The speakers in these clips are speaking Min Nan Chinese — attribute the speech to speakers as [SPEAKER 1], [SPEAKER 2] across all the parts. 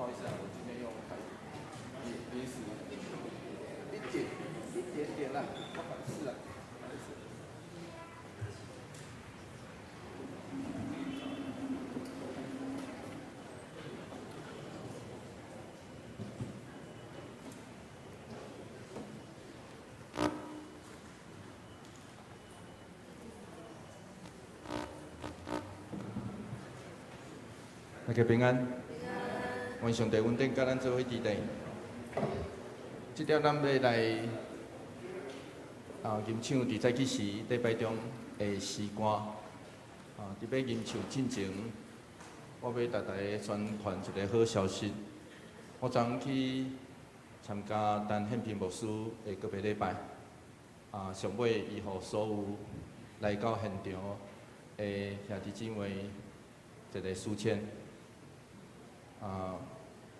[SPEAKER 1] 不好意思啊，我今天用臨時一點一點點啦，不好意思啊，不好意思。大家平安，願上帝恩典佮咱做伙佇底。這點咱欲來吟唱佇早起時禮拜中的詩歌。佇欲吟唱進前，我欲逐大家宣傳一个好消息。我昨昏去參加陳憲平牧師的告別禮拜。上尾伊予所有來到現場的兄弟姊妹一个書籤。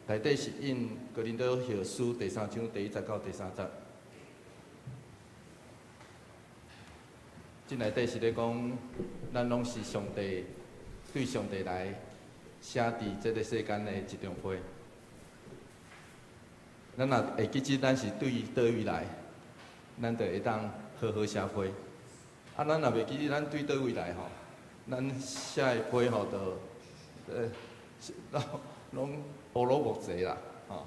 [SPEAKER 1] 內底是引哥林多後書第三章第一節到第三節。這內底是咧講，咱攏是上帝對上帝來寫佇這个世間的一張批。咱若會記得咱是對佗位來，咱就會當好好寫批。咱若袂記得咱對佗位來吼，咱寫的批吼就攏烏魯木齊啦，吼，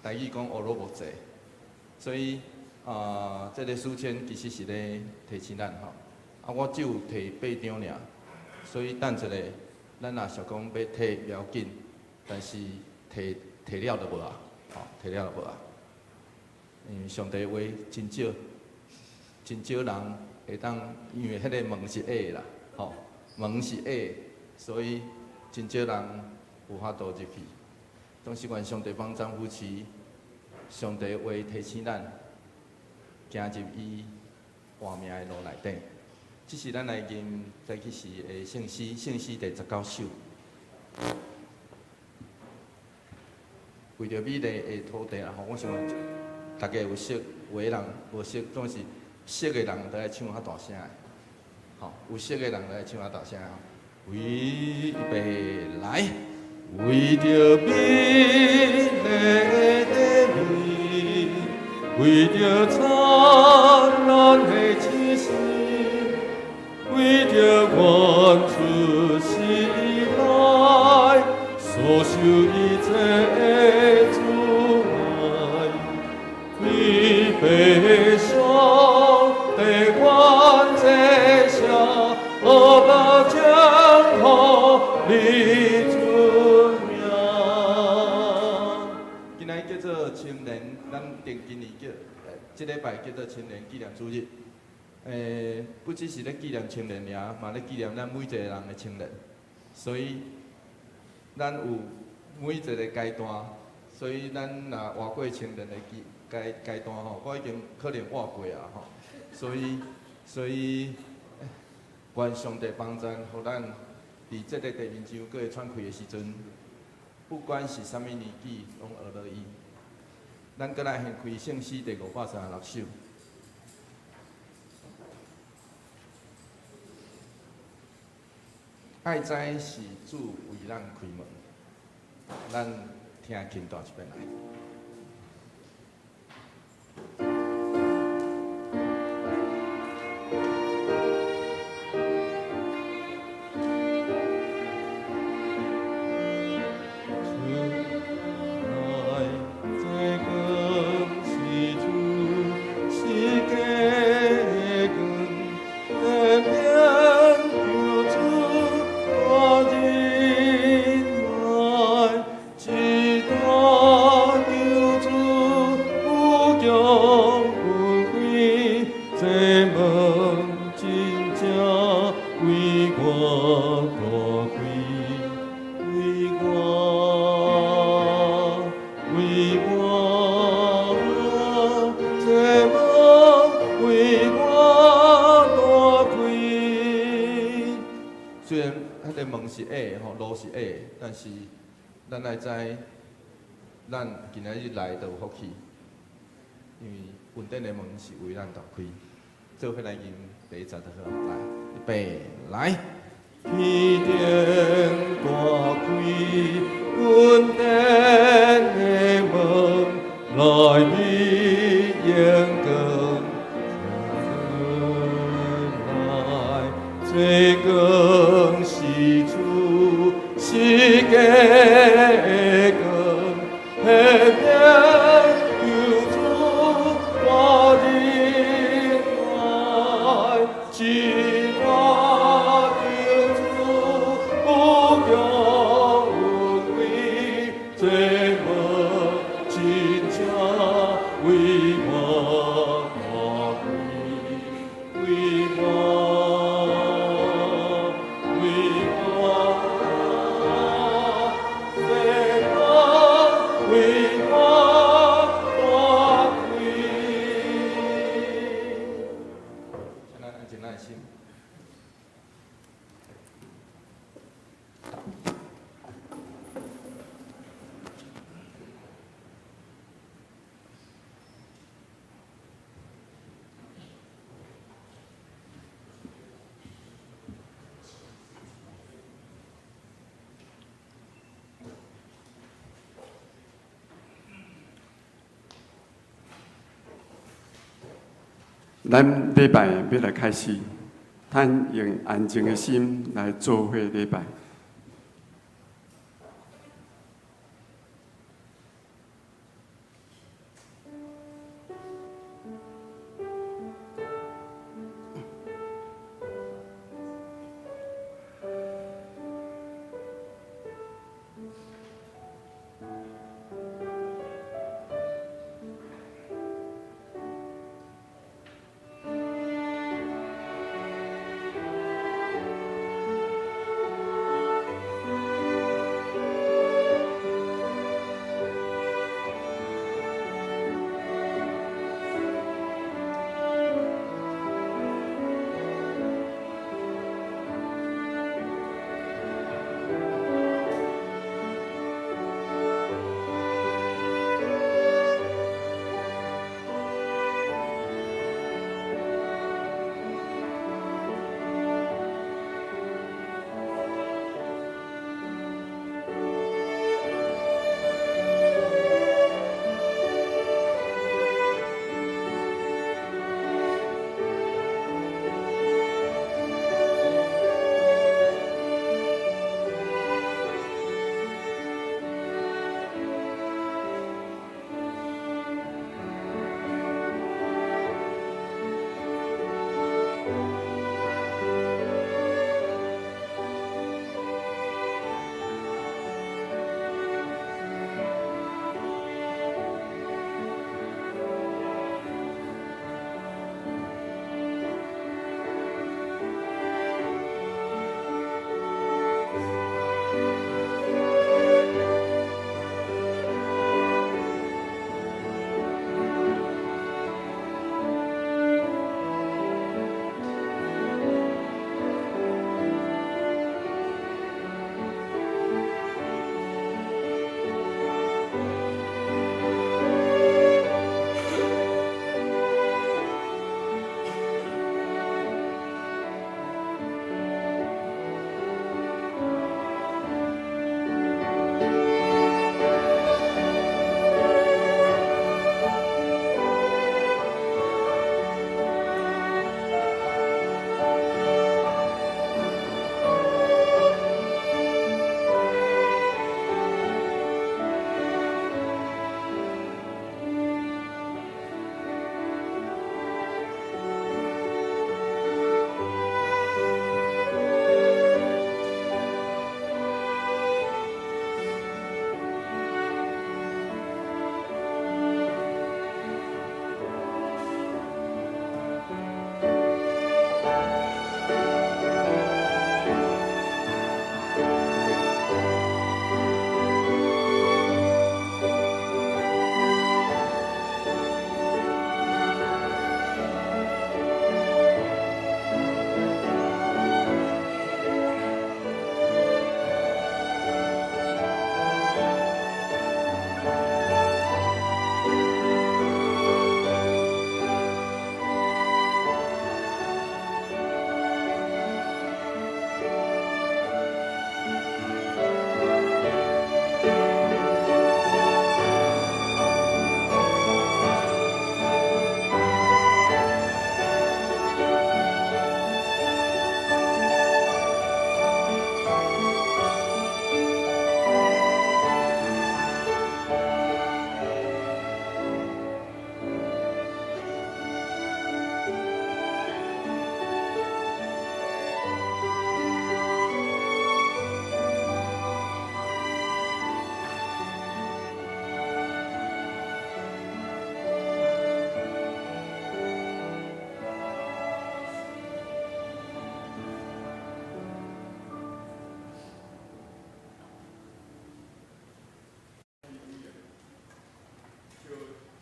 [SPEAKER 1] 台語講烏魯木齊，所以這个書籤其實是咧提醒咱吼。我只有提八張爾，所以等一下，咱若想講欲提袂要緊，但是提提了就無啊，吼，提了就無啊。因為上帝話真少，真少人會當，因為彼个門是狹的啦，吼，門是狹，所以真少人有法度入去。總是願上帝幫贊扶持，上帝話提醒咱，行入伊活命的路內底。這是咱來吟早起時的聖詩，聖詩第19首。為著美麗的土地啦，吼！我想大家有識，有的人無識，總是識的人都愛唱較大聲的，吼！有識的人都愛唱較大聲的吼。預備來。
[SPEAKER 2] 為著美麗的美，為著燦爛的氣息，為著阮出世以來所受一切的阻礙，預備上帝關這下，阿爸將予你尊名。
[SPEAKER 1] 今仔日叫做青年，咱定今年叫，這禮拜叫做青年紀念主日。不只是咧紀念青年爾，嘛咧紀念咱每一個人的青年。所以，咱有每一个階段，所以咱若活過青年的階段吼，我已經可能活過啊吼。所以，願上帝幫贊，予咱佇這个地面上閣會喘氣的時陣，不管是啥物年紀，攏學著伊。咱閣來獻開聖詩第536首。愛知是主為咱開門，咱聽琴彈一遍來。
[SPEAKER 2] 出來這光是主世界的光，點亮救主大仁愛，這大救主無窮恩惠，這門真正為我大開，為我，為我，這門為我大開。
[SPEAKER 1] 雖然彼个門是狹的吼，路是狹的，但是咱愛知，咱今仔日來就有福氣，因為恩典的門是為咱打開。做伙來吟第一節就好，來，預備，來。
[SPEAKER 2] 天頂大開，恩典世界的光，显明救主大仁愛，至大救主無窮恩惠，這無真正為我大開，為我，為我，這門為我大開。
[SPEAKER 1] 請咱安靜咱的心。
[SPEAKER 3] 咱禮拜欲來開始，咱用安靜的心來做伙禮拜。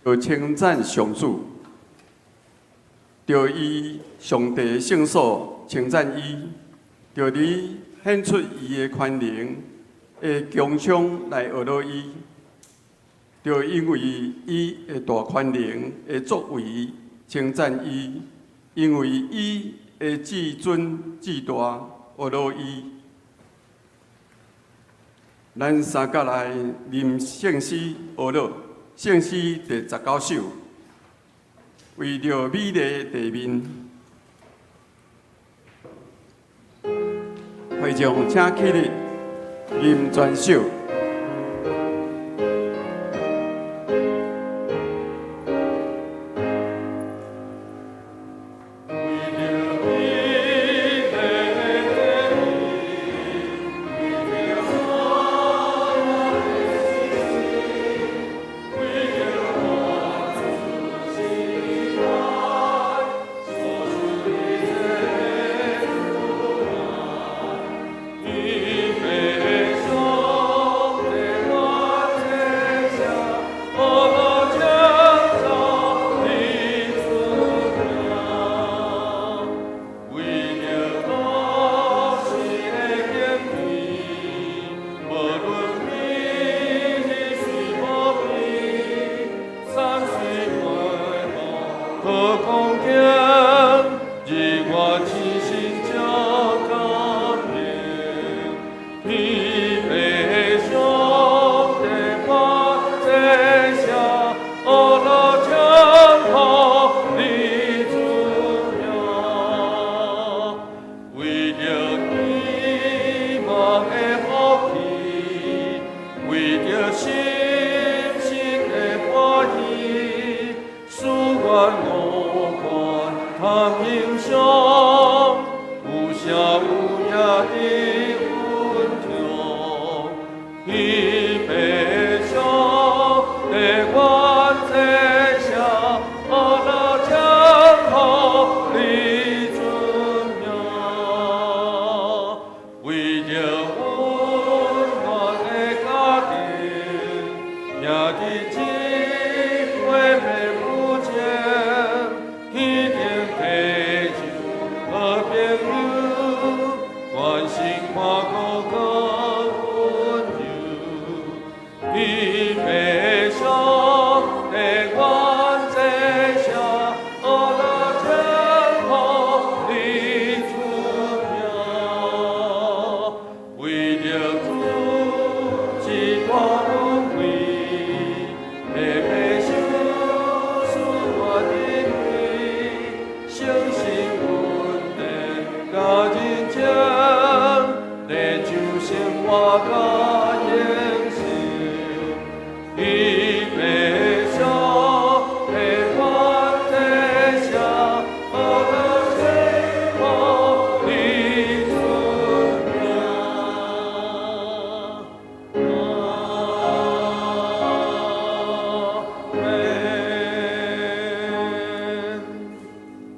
[SPEAKER 3] 著稱讚上主，著伊上帝聖所稱讚伊，著你顯出伊的權能的強槍來呵咾伊，著因為伊的大權能的作為稱讚伊，因為伊的至尊至大呵咾伊。咱三甲來吟聖詩呵咾，聖詩第19首，為著美麗地面。會眾請起立，吟全首。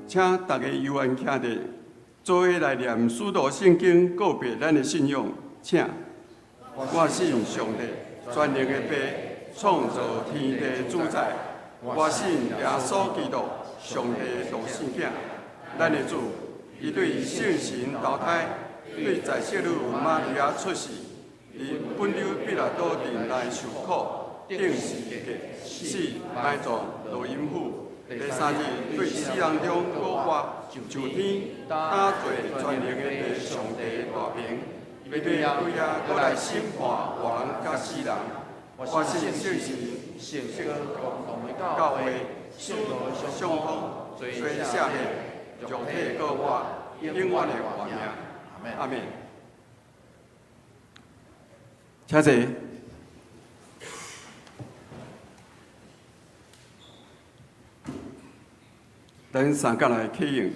[SPEAKER 3] 請大家幽安徛佇，做伙來念使徒聖經告白咱的信仰，請。我信上帝，全能的父，創造天地主宰。我信耶穌基督，上帝獨生囝，咱的主。伊對聖神投胎，對在聖女瑪利亞出世，佇本丟彼拉多陣內受苦，釘十字架，死埋葬，落陰府。第三日對死人中復活，上天，搭坐全能的父上帝大爿，欲對遐閣來審判活人佮死人。我信聖神、聖公同的教會、使徒相通、罪赦免、肉體復活、永遠的活命。阿們。請坐。咱三甲來啟應，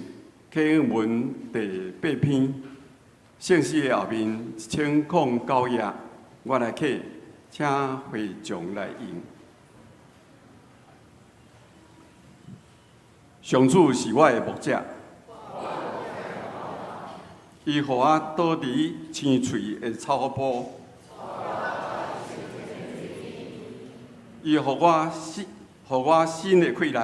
[SPEAKER 3] 啟應文第八篇，聖詩的後面1009頁，我來啟，請會眾來應。上主是我的牧者，伊予我倒佇青翠的草坡，伊予我予我新的氣力。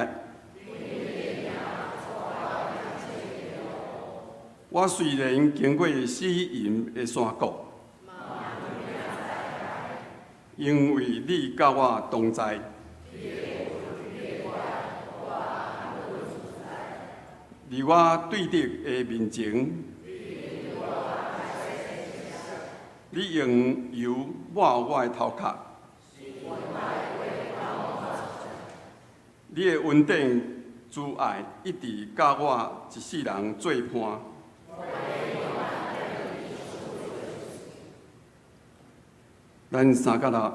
[SPEAKER 3] 我雖然經過死蔭的山谷，因為你佮我同在。佇我對敵的面前，你用油抹我的頭殼，你的恩典慈愛一直佮我一世人做伴。咱三角頭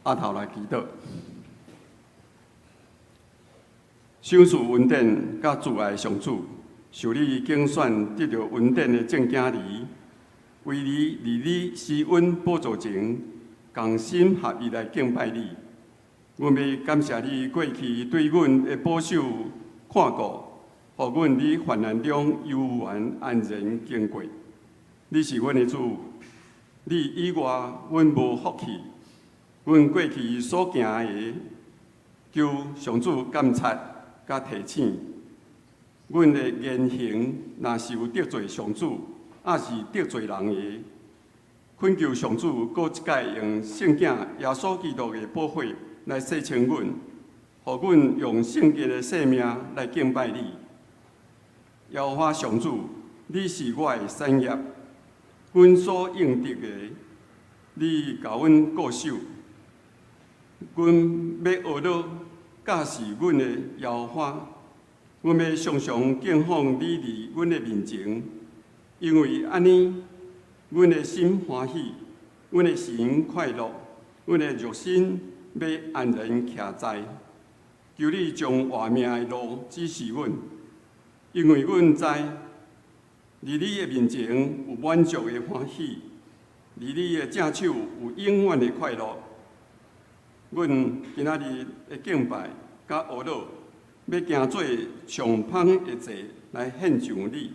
[SPEAKER 3] 阿頭來祈禱，賞賜恩典佮慈愛上主，受你揀選得著恩典的眾囝兒，為你佇你施恩寶座前，同心合意來敬拜你。阮欲感謝你過去對阮的保守看顧，予阮佇患難中猶原安然經過。你是阮的主，你以外阮無福氣。阮過去所行的，求上主監察佮提醒。阮的言行若是有得罪上主，抑是得罪人的，懇求上主閣一擺用聖囝耶穌基督的寶血來洗清阮，予阮用聖潔的生命來敬拜你。耶和華上主，你是我的產業，阮所應得的，你共阮固守。阮欲學樂，佮是阮的耶和華，阮欲常常敬奉你佇阮的面前，因為按呢，阮的心歡喜，阮的神快樂，阮的肉身欲安然徛在。求你將活命的路指示阮，因為阮知，佇你的面前有滿足的歡喜，佇你的正手有永遠的快樂。阮今仔日的敬拜佮學樂，欲行做上芳的祭來獻上你。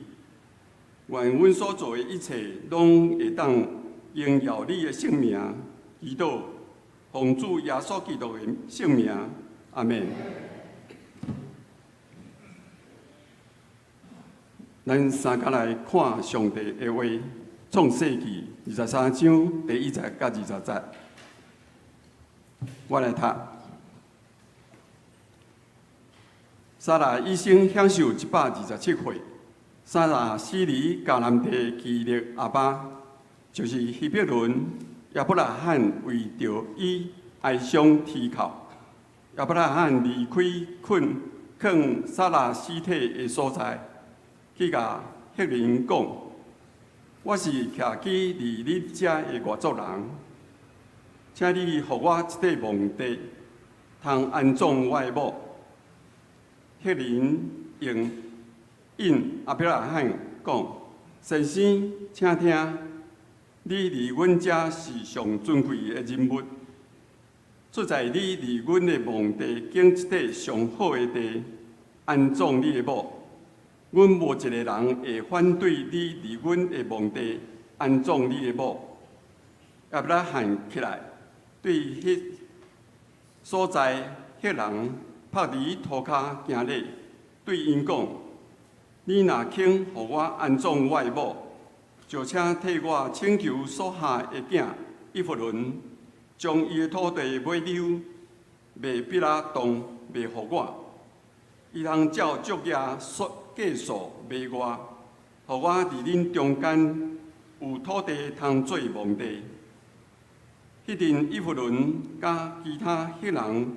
[SPEAKER 3] 願阮所做的一切，攏會當榮耀你的聖名。祈禱，奉主耶穌基督的聖名，阿們。咱三佮來看上帝的話，創世記23章第一節佮20節。我來讀。撒拉一生享壽127歲。撒拉死佇迦南地基列亞巴，就是希伯崙。亞伯拉罕為著伊哀傷啼哭。亞伯拉罕離開囥囥撒拉屍體的所在，去共赫人講：我是徛居佇你遮的外族人，請你予我一塊墓地，通安葬我的某。赫人應允亞伯拉罕講：先生，請聽，你佇阮遮是上尊貴的人物，出在你佇阮的墓地揀一塊上好的地，安葬你的某。阮無一個人會反對你佇阮的墓地安葬你的某。亞伯拉罕起來，對彼所在赫人拍佇塗跤行禮，對𪜶講：你若肯予我安葬我的某，就請替我請求瑣哈的囝以弗崙，將伊的土地買溜麥比拉洞賣予我。伊通照足額數價數賣我，予我佇恁中間有土地通做墓地。彼陣以弗崙佮其他赫人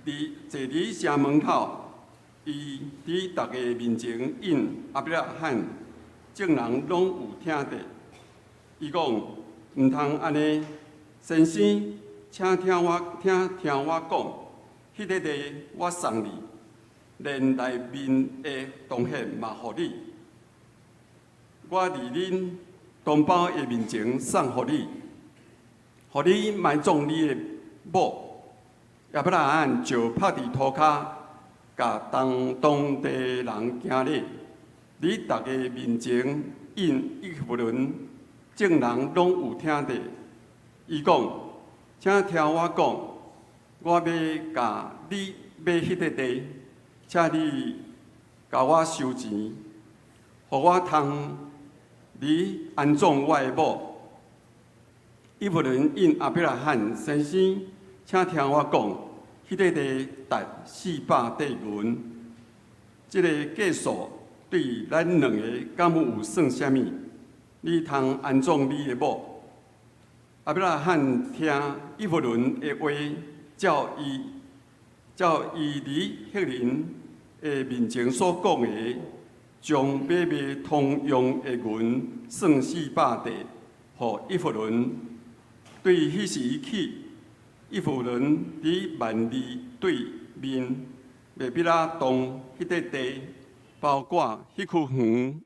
[SPEAKER 3] 佇坐佇城門口，伊佇逐家面前應亞伯拉罕，眾人攏有聽著。伊講：毋通按呢，先生，請聽我聽聽我講，彼個地我送你，連內面的洞穴嘛予你。我佇恁同胞的面前送予你，予你埋葬你的某。亞伯拉罕就拍佇塗跤，共當當地人行禮，佇逐家面前應以弗崙，眾人攏有聽著。伊講：請聽我講，我欲共你買彼个地，請你共我收錢，予我通佇安葬我的某。以弗崙應亞伯拉罕先生，請聽我講，彼个地值400塊銀，這个價數對咱兩个敢有算啥物？你通安葬你的某。亞伯拉罕聽以弗崙的話，照伊佇赫人的面前所講的，將買賣通用的銀算400塊，予以弗崙。對彼時起，以弗崙佇幔利對面麥比拉洞彼塊地，包括彼區園，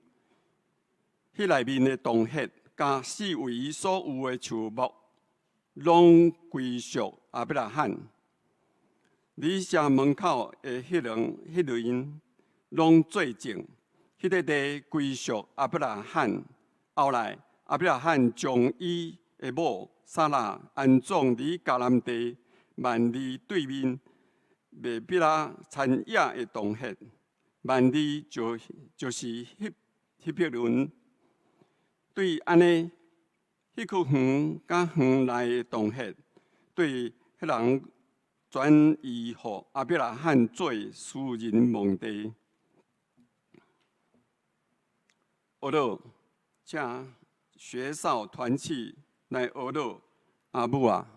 [SPEAKER 3] 彼內面的洞穴，佮四圍所有的樹木，攏歸屬亞伯拉罕。佇城門口的彼兩攏做證，彼塊地歸屬亞伯拉罕。後來，亞伯拉罕將伊的某撒拉安葬佇迦南地幔利對面麥比拉田野的洞穴。幔利就是希伯崙。對按呢，彼區園佮園內的洞穴，對彼人轉移予亞伯拉罕做私人墓地。學樂，請學少團契來學樂阿母啊。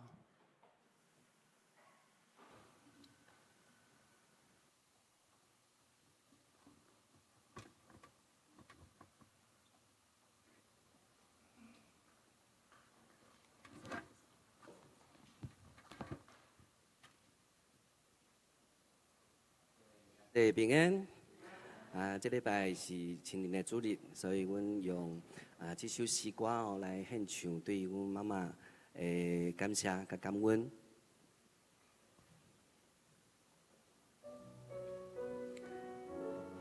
[SPEAKER 4] 平安。啊，這禮拜是親人的主日，所以阮用這首詩歌哦來獻唱對阮媽媽的感謝佮感恩。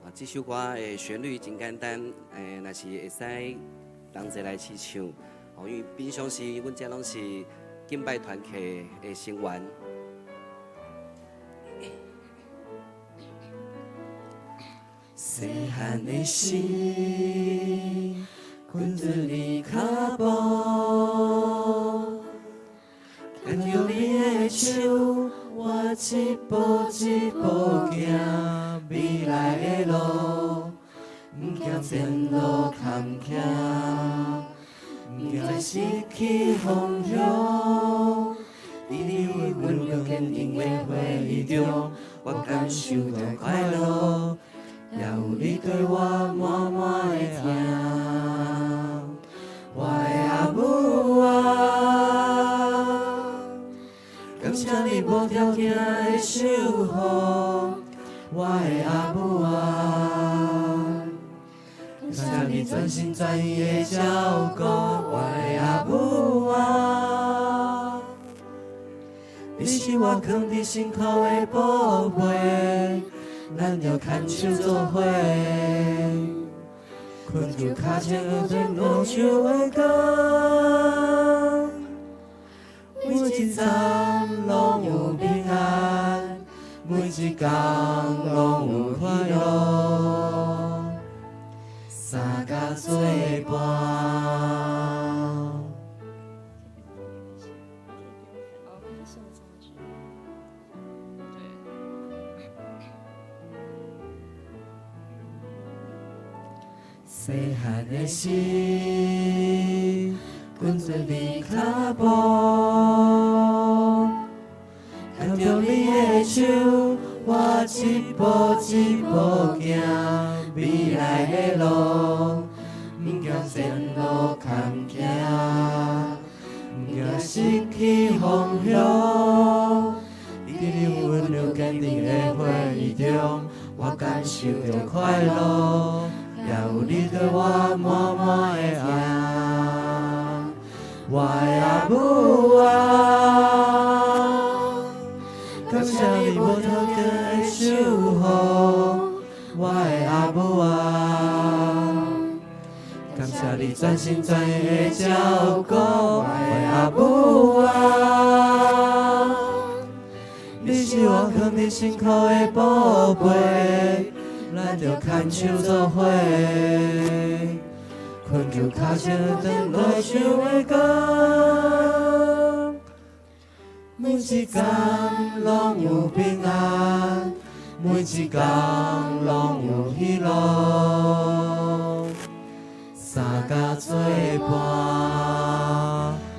[SPEAKER 4] 啊，這首歌的旋律真簡單，若是會使同齊來齊唱。哦，因為平常時阮遮攏是敬拜團契的成員。
[SPEAKER 5] 細漢的時，睏佇你跤步，牽著你的手，我一步一步行未來的路，毋驚前路坎坷，毋驚失去方向。佇你溫柔堅定的回憶中，我感受到快樂。也有你對我滿滿的疼，我的阿母啊，感謝你無條件的守護，我的阿母啊，感謝你全心全意的照顧，我的阿母啊，你是我囥佇心口的寶貝。咱著牽手做伙，睏著跤前学做路手的工，每一站攏有平安，每一工攏有快樂，三工做伴。細漢的時，睏做你跤步，牽著你的手，我一步一步行未來的路，毋驚前路坎坷，毋驚失去方向。佇你溫柔堅定的回憶中，我感受著快樂。也有你對我滿滿的愛，我的阿母啊，感謝你無條件的守護，我的阿母啊，感謝你全心全意的照顧，我的阿母啊，佇身躯的寶貝，咱著牽手做伙，懇求跤前的燈路上的光，每一工攏有平安，每一工攏有喜樂，三更做伴，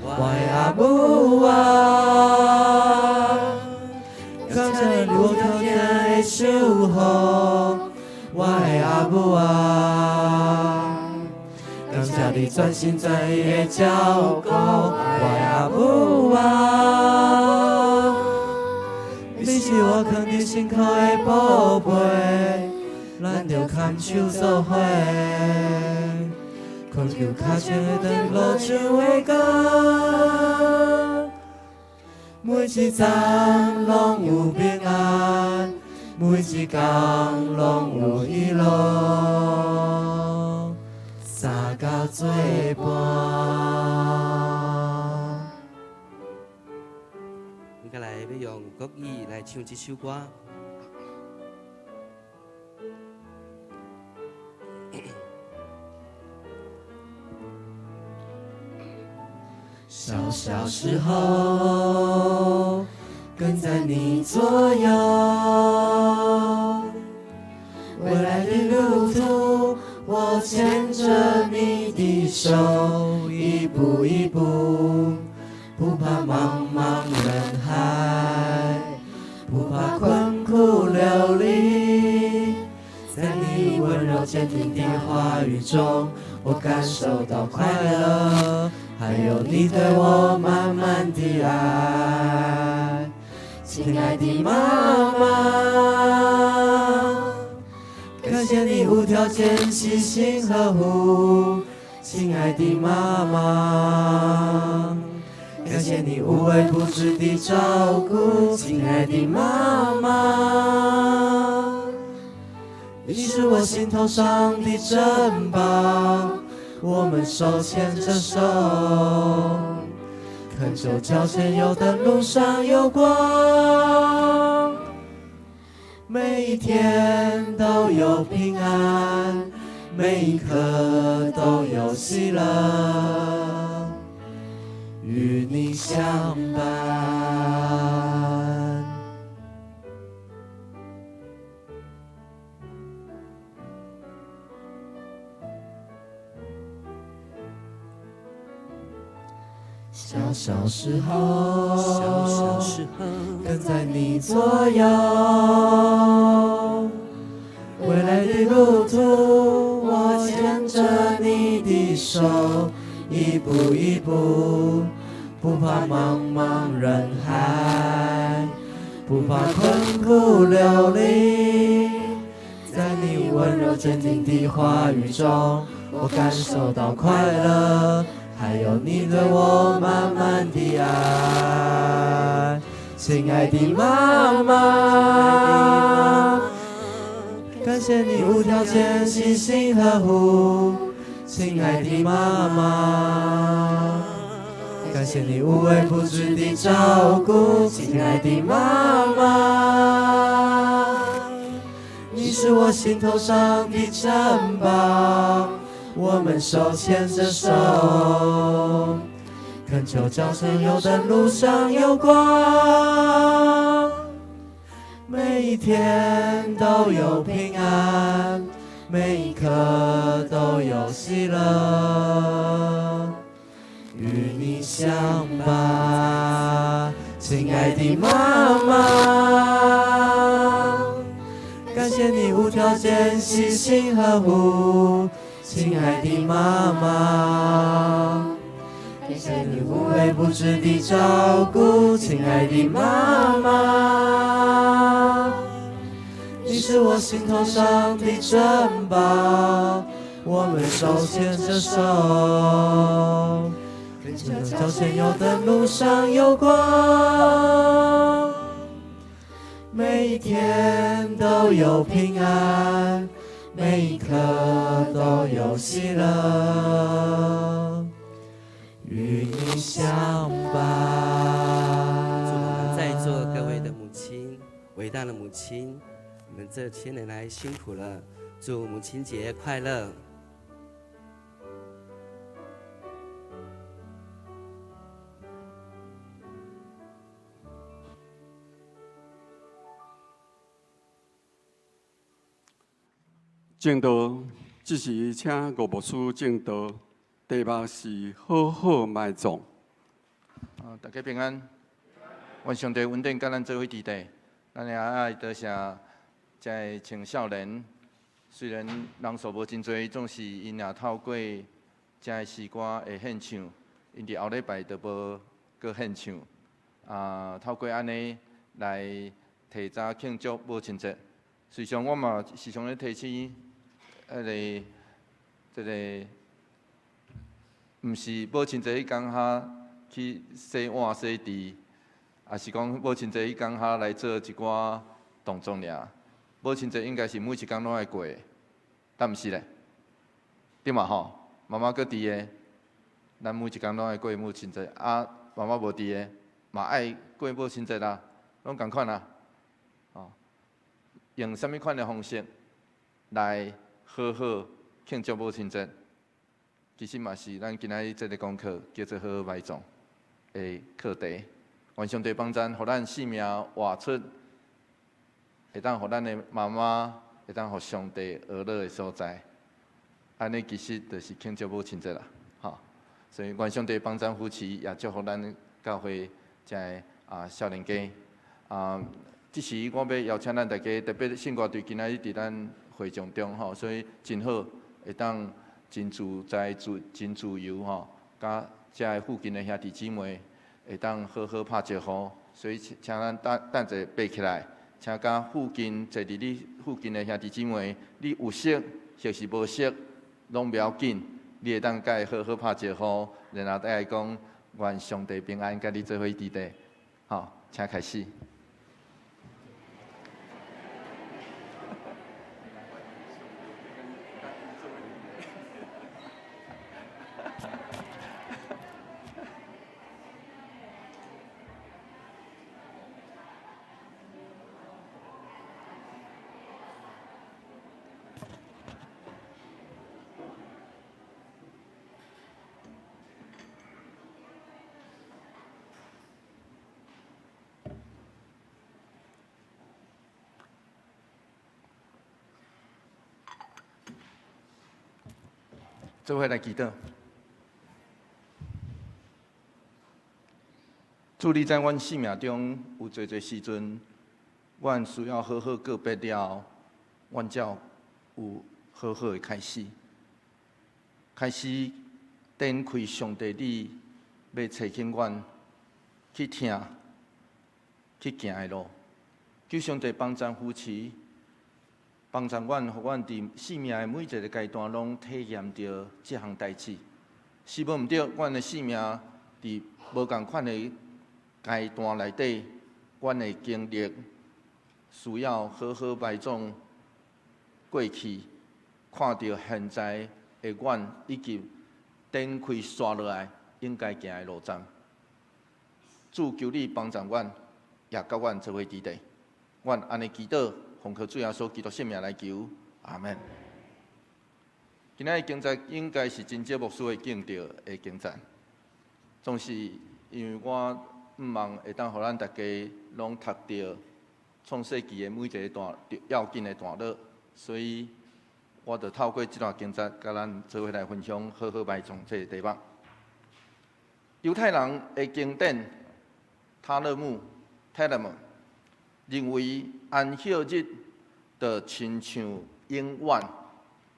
[SPEAKER 5] 我的阿母啊，感謝你無條件的守護，我的阿母啊，感謝你全心全意的照顧，我的阿母啊，你是我囥佇身軀的寶貝，咱著牽手做伙，懇求跤前的燈路上的光，每一站攏有平安，每一工攏有喜樂，三更做伴。
[SPEAKER 4] 接下來欲用國語來唱這首歌。
[SPEAKER 5] 小小時候，跟在你左右，未來的路途，我牽著你的手，一步一步，不怕茫茫人海，不怕困苦流離，在你溫柔堅定的話語中，我感受到快樂，還有你對我滿滿的愛，親愛的媽媽，感謝你無條件細心呵護，親愛的媽媽，感謝你無微不至的照顧，親愛的媽媽，你是我心頭上的珍寶，我們手牽著手，懇求腳前有燈，路上有光，每一天都有平安，每一刻都有喜樂，與你相伴。小小時候，
[SPEAKER 4] 小小時候，
[SPEAKER 5] 跟在你左右，未來的路途，我牽著你的手，一步一步，不怕茫茫人海，不怕困苦流離，在你溫柔堅定的話語中，我感受到快樂，還有你對我滿滿的愛，親愛的媽媽，感謝你無條件細心呵護，親愛的媽媽，感謝你無微不至的照顧，親愛的媽媽，你是我心頭上的珍寶，我們手牽著手，懇求腳前有燈，路上有光，每一天都有平安，每一刻都有喜樂，與你相伴，親愛的媽媽，感謝你無條件細心呵護，親愛的媽媽，感謝你無微不至的照顧，親愛的媽媽，你是我心頭上的珍寶，我們手牽著手，跟著腳前有燈，路上有光，每一天都有平安，每一刻都有喜樂，與你相伴。
[SPEAKER 4] 祝我們在座各位的母親，偉大的母親，你們這些年來辛苦了，祝母親節快樂！
[SPEAKER 3] 證道，這時請吳牧師證道，題目是好好埋葬。
[SPEAKER 1] 啊，大家平安。願上帝恩典佮咱做伙佇底，咱也愛多謝遮个青少年。雖然人數無真濟，總是𪜶也透過遮个詩歌的獻唱，𪜶佇後禮拜就無閣獻唱。啊，透過按呢來提早慶祝母親節。時常我嘛時常咧提醒，彼个、這个，毋是母親節彼工哈去洗碗洗沬，抑是講母親節彼工哈來做一寡動作爾。母親節應該是每一工攏愛過的，敢毋是咧？對嘛吼？媽媽閣佇的，咱每一工攏愛過母親節。啊，媽媽無佇的，嘛愛過母親節啦，攏仝款啊。哦，用啥物款的方式來好好慶祝母親節？其實嘛是咱今仔日這个功課叫做好好埋葬的課題。願上帝幫贊，予咱生命活出會當予咱的媽媽會當予上帝呵咾的所在。按呢其實就是慶祝母親節啦，吼！所以願上帝幫贊扶持，也祝福咱教會遮个啊少年家。啊，這時我欲邀請咱大家，特別聖歌隊今仔日佇咱會場中吼，所以真好會當真自在、自真自由吼，佮遮个附近的兄弟姊妹會當好好拍招呼。所以請咱等等者爬起來，請佮附近坐佇你附近的兄弟姊妹，你有識或是無識，攏無要緊，你會當佮伊好好拍招呼，然後再來講願上帝平安，佮你做伙佇底，吼，請開始。做伙來祈禱。主，你知阮生命中有濟濟時陣，阮需要好好告別了後，阮才有好好的開始。開始展開上帝你欲提醒阮去聽、去行的路。求上帝幫贊扶持，幫助阮，予阮佇生命的每一个階段，攏體驗著這項代誌。是無毋對，阮的生命佇無仝款的階段內底，阮會經歷需要好好埋葬過去，看著現在的阮，以及展開紲落來應該行的路程。主求你幫助阮，也佮阮做伙佇底。阮按呢祈禱，奉靠主耶穌基督聖名來求，阿門。今仔日經節應該是真少牧師會見著的經節，總是因為我毋望會當予咱大家攏讀著創世紀的每一个段要緊的段落，所以我就透過這段經節，佮咱做伙來分享好好埋葬這个題目。猶太人的經典塔勒木（Talmud）認為安息日就親像永遠，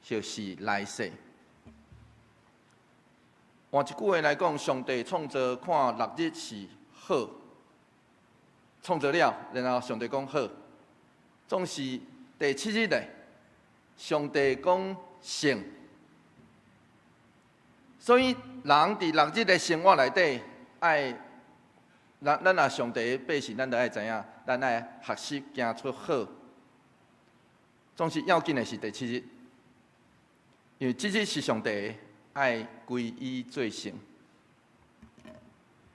[SPEAKER 1] 或是來世。換一句話來講，上帝創造看六日是好，創造了，然後上帝講好，總是第七日咧，上帝講聖。所以人佇六日的生活內底，愛咱咱若上帝的百姓，咱就愛知影，咱愛學習行出好。總是要緊的是第七日，因為這日是上帝愛歸伊做聖。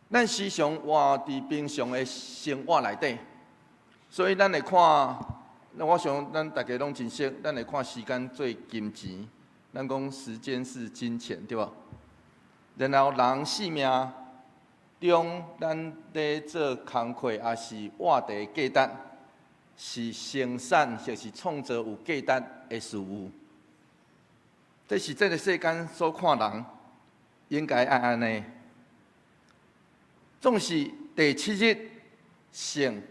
[SPEAKER 1] 咱時常活佇平常的生活內底，所以咱會看，我想咱大家攏真熟，咱會看時間做金錢，咱講時間是金錢，對無？然後人生命中，咱咧做工課，抑是活佇價值，是生產或是創造有價值的事物。這是這个世間所看人應該愛按呢。總是第七日聖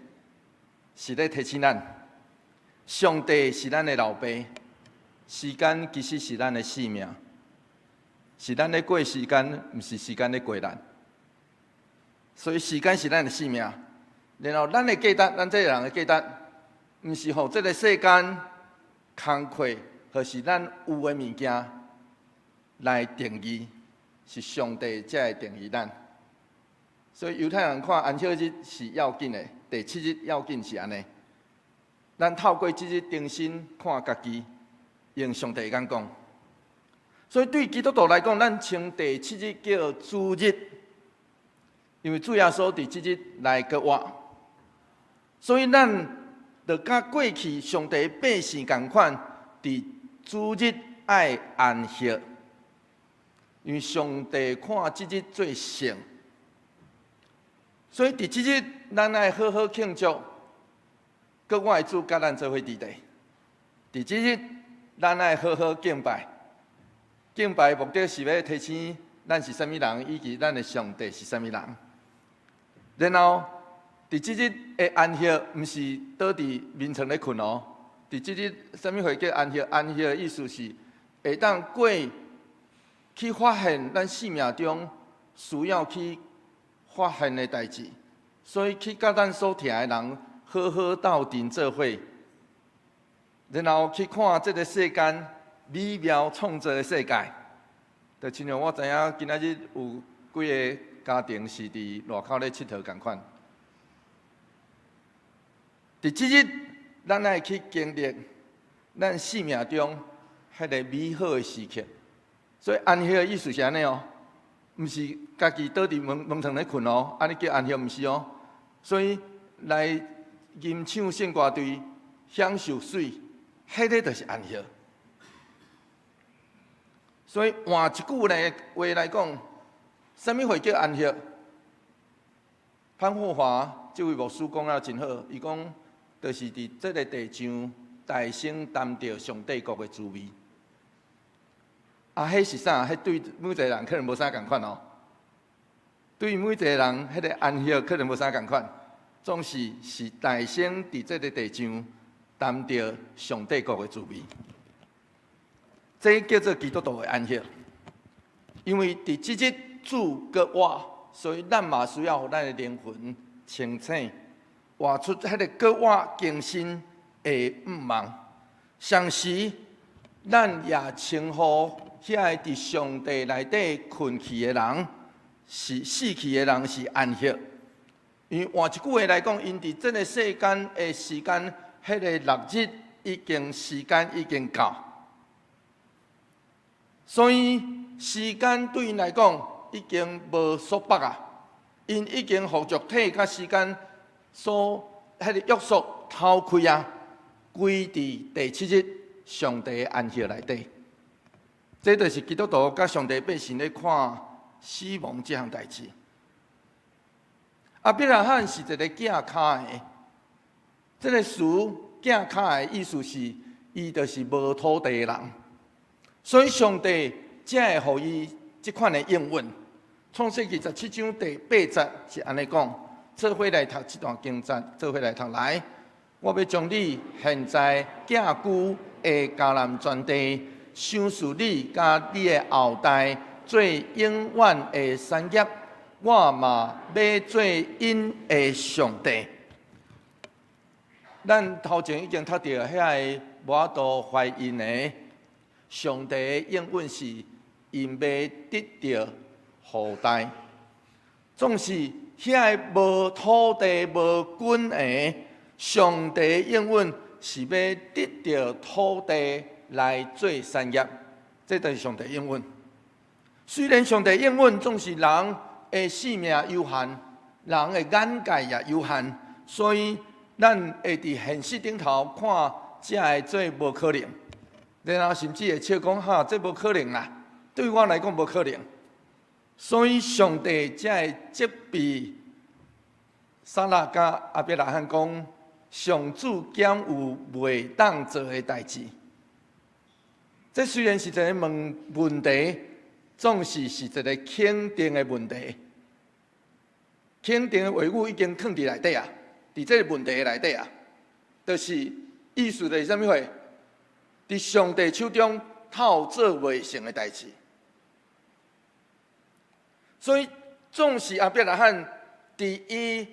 [SPEAKER 1] 是咧提醒咱，上帝是咱的老爸，時間其實是咱的性命，是咱咧過時間，毋是時間咧過咱。所以時間是咱的性命，然後咱的價值，咱這个人的價值，毋是予這个世間工課，或是咱有的物件來定義，是上帝才會定義咱。所以猶太人看安息日是要緊的，第七日要緊是按呢。咱透過這日重新看家己，用上帝的眼光。所以對基督徒來講，咱稱第七日叫主日，因為主耶穌佇這日來復活。所以咱就佮過去上帝百姓仝款，佇主日愛安息，因為上帝看這日做聖。所以佇這日，咱愛好好慶祝，閣活的主佮咱做伙佇地。佇這日，咱愛好好敬拜。敬拜目的是欲提醒咱是啥物人，以及咱的上帝是啥物人。然後，佇這日的安息，毋是倒佇眠床咧睏哦。佇這日，啥物貨叫安息？安息的意思是會當過去發現咱生命中需要去發現的代誌，所以去佮咱所疼的人好好鬥陣做伙，然後去看這个世間美妙創造的世界。就親像我知影今仔日有幾个家庭是佇外口咧𨑨迌仝款。佇這日，咱愛去經歷咱生命中彼个美好的時刻。所以安息的意思是按呢哦，毋是家己倒佇眠床咧睏哦，按呢叫安息毋是哦。所以來吟唱聖歌隊，享受水，彼个就是安息。所以換一句來話來講，啥物貨叫安息？潘霍華這位牧師講了真好，伊講就是佇這个地上大聲擔著上帝國的滋味。啊，彼是啥？彼對每一个人可能無啥仝款哦。對每一个人，彼个安息可能無啥仝款，總是是大聲佇這个地上擔著上帝國的滋味。這叫做基督徒的安息。因為佇這日主閣活，所以咱嘛需要予咱的靈魂清醒，活出彼个閣活更新的向望。同時，咱也稱呼遐个佇上帝內底睏去的人，是死去的人是安息。因為換一句話來講，𪜶佇這个世間的時間，彼个六日已經時間已經到，所以時間對𪜶來講已經無束縛啊！𪜶已經予肉體佮時間所彼個約束偷開啊，歸佇第七日上帝的安息內底。這就是基督徒佮上帝百姓咧看死亡這項代誌。亞伯拉罕是一个寄跤的，這个詞寄跤的意思是，伊就是無土地的人，所以上帝才會予伊這款的應允。創世記17章第八節是按呢講，做伙來讀這段經節，做伙來讀來。我欲將你現在寄居的迦南全地，賞賜你佮你的後代做永遠的產業。我嘛欲做𪜶的上帝。咱頭前已經讀著遐个無法度懷孕的，上帝的應允是𪜶欲得著後代，總是遐个無土地、無根的，上帝應允是欲得著土地來做產業，這就是上帝應允。雖然上帝應允總是人的性命有限，人的眼界也有限，所以咱咱會佇現實頂頭看，這會做無可能，然後甚至會笑講哈，這無可能啦，對我來講無可能。所以上帝才會責備撒拉佮亞伯拉罕講：上主敢有袂當做的代誌？這雖然是一個問問題，總是是一個肯定的問題。肯定的話語已經囥佇內底啊，佇這個問題內底啊，就是意思就是啥物貨？佇上帝手中透做袂成的代誌。所以，縱使亞伯拉罕佇伊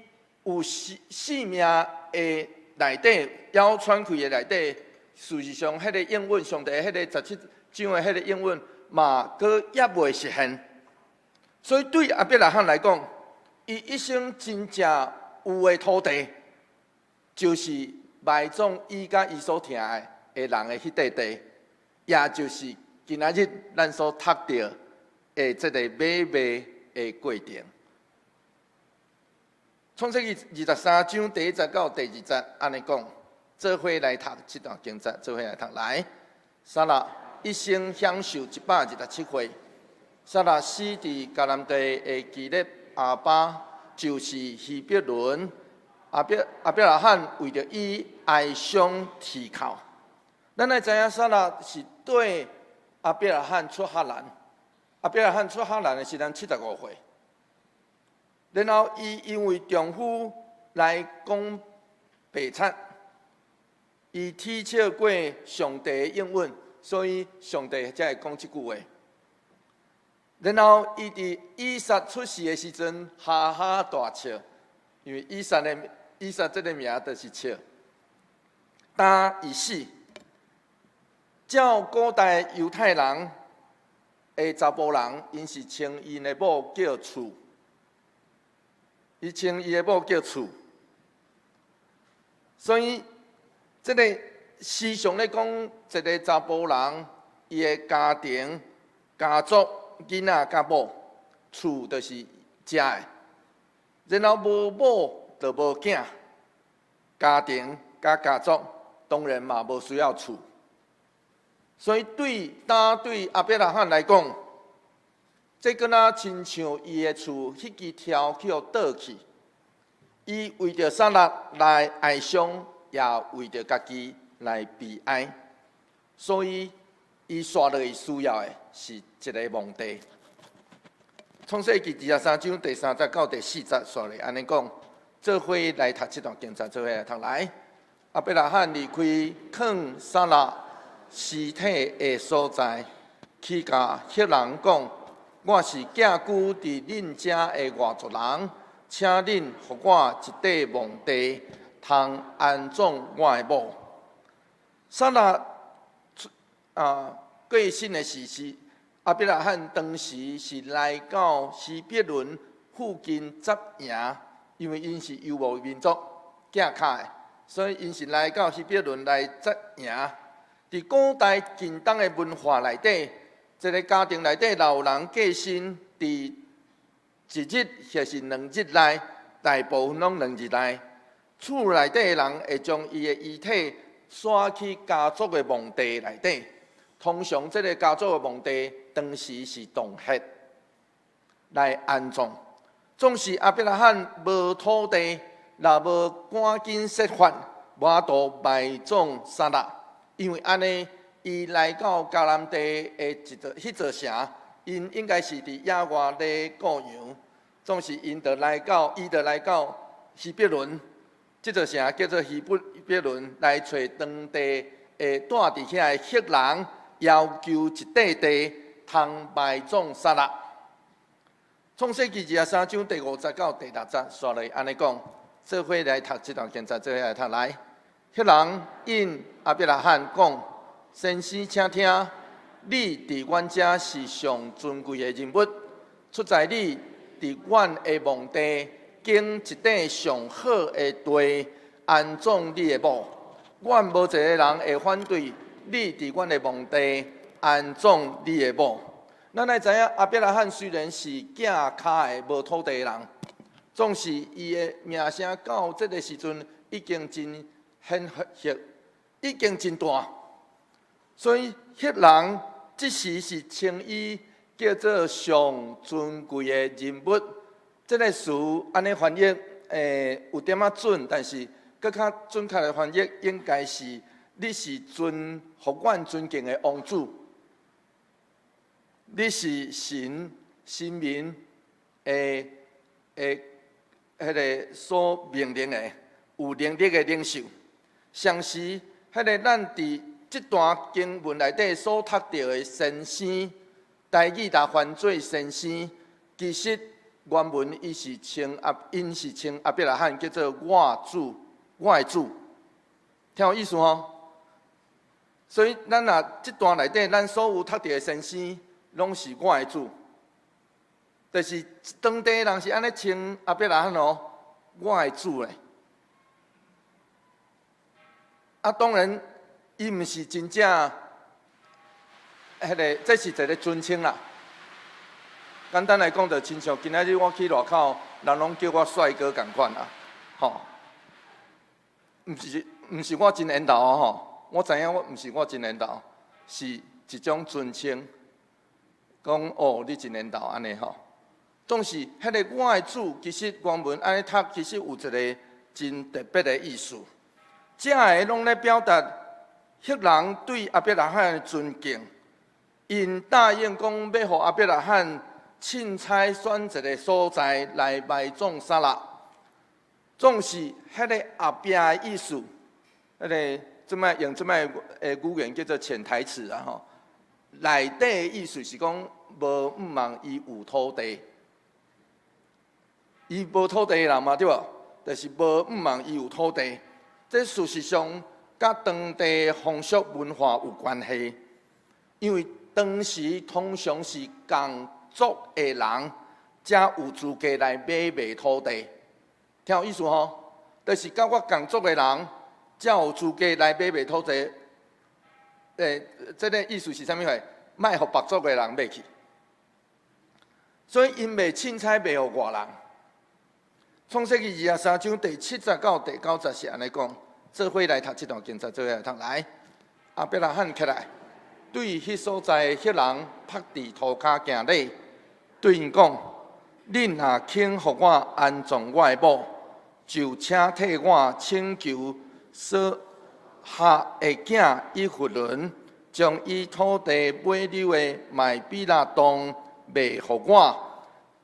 [SPEAKER 1] 有性命的內底，枵喘氣的內底，事實上，彼個應允，上帝彼個17章的彼個應允，嘛閣猶未實現。所以對亞伯拉罕來講，伊一生真正有的土地，就是埋葬伊佮伊所疼愛的人的彼塊地，也就是今仔日咱所讀著的這個買賣的過程。創世記23章第一節到第二節按呢講，做伙來讀這段經節，做伙來讀來。撒拉一生享壽127歲，撒拉死佇迦南地的基列亞巴，就是希伯崙。亞伯拉罕為著伊哀傷啼哭。咱愛知影撒拉是綴亞伯拉罕出哈蘭，亞伯拉罕出哈蘭的時陣75歲。然後伊因為丈夫來講白賊，伊啼笑過上帝的應允，所以上帝才會講這句話。然後伊佇以撒出世的時陣，哈哈大笑，因為以撒這個名就是笑。但伊死，照古代猶太人的查埔人，𪜶是稱𪜶的某叫厝。伊稱伊的某叫厝，所以這個時常咧講，一個查埔人伊的家庭、家族、囡仔佮某，厝就是食的，然後無某就無囝，家庭佮家族當然嘛無需要厝，所以對當對亞伯拉罕來講，這敢若親像伊的厝彼支柱去予倒去，伊為著撒拉來哀傷，也為著家己來悲哀，所以伊紲落去需要的是一个墓地。創世記23章第三節到第四節，紲落按呢講，做伙來讀這段經節，做伙來讀來。亞伯拉罕離開囥撒拉屍體的所在，去共赫人講：我是寄居佇恁遮的外族人，請恁予我一塊墓地，通安葬我的某。撒拉啊過身的時時，亞伯拉罕當時是來到希伯崙附近紮營，因為𪜶是遊牧民族，寄跤的，所以𪜶是來到希伯崙來紮營。佇古代近東的文化內底，一個家庭內底若有人過身，佇一日或是兩日內，大部分攏兩日內，厝內底的人會將伊的遺體徙去家族的墓地內底。通常這個家族的墓地當時是洞穴來安葬。總是亞伯拉罕無土地，若無趕緊設法，無法度埋葬撒拉，因為按呢，伊來到迦南地的一座彼座城，𪜶應該是佇野外咧顧羊，總是𪜶就來到，伊就來到希伯崙，這座城叫做希伯崙，來揣當地的住佇遐的赫人，要求一塊地通埋葬撒拉。創世記23章第五節到第六節，紲落按呢講，做伙來讀這段經節，做伙來讀來。彼人應亞伯拉罕講：先生，請聽，你佇阮遮是上尊貴的人物，出在你佇阮的墓地揀一塊上好的地安葬你的某，阮無一个人會反對你佇阮的墓地安葬你的某。咱愛知影，亞伯拉罕雖然是寄跤的無土地的人，總是伊的名聲到這个時陣已經真顯赫，已經真大，所以彼人這時是稱伊叫做上尊貴的人物。這个詞按呢翻譯，有點仔準，但是閣較準確的翻譯應該是：你是尊，予阮尊敬的王子，你是神神明的彼个所命令的有能力的領袖。同時，彼个咱佇這段經文內底所讀著的先生，台語若翻做先生，其實原文伊是稱亞，𪜶是稱亞伯拉罕叫做我主，我的主，聽有意思吼？所以咱若這段內底，咱所有讀著的先生，攏是我的主，就是當地人是按呢稱亞伯拉罕哦，我的主咧。啊，當然，伊毋是真正，彼个，這是一个尊稱啦。簡單來講，就親像今仔日我去外口，人攏叫我帥哥仝款啦，吼。毋是我真緣投吼，我知影我毋是我真緣投，是一種尊稱，講哦，你真緣投按呢吼。總是彼个我的主，其實原文按呢讀，其實有一个真特別的意思。這个攏咧表達彼人對亞伯拉罕的尊敬，𪜶答應講欲予亞伯拉罕凊彩選一个所在來埋葬撒拉，總是彼个後壁的意思，彼个這擺用這擺的語言叫做潛台詞啊吼。內底的意思是講無毋望伊有土地，伊無土地的人嘛對無？就是無毋望伊有土地。這事實上佮當地風俗文化有關係，因為當時通常是仝族的人才有資格來買賣土地，聽有意思吼？就是佮我仝族的人才有資格來買賣土地。這个意思是啥物貨？莫予別族的人買去，所以𪜶袂凊彩賣予外人。創世記23章第7節到第9節是按呢講，做伙來讀這段經節，做伙來讀來。亞伯拉罕起來，對彼所在的彼人伏佇塗跤行禮，對𪜶講：恁若肯予我安葬我的某，就請替我請求瑣哈的囝以弗崙，將伊土地尾溜的麥比拉洞賣予我。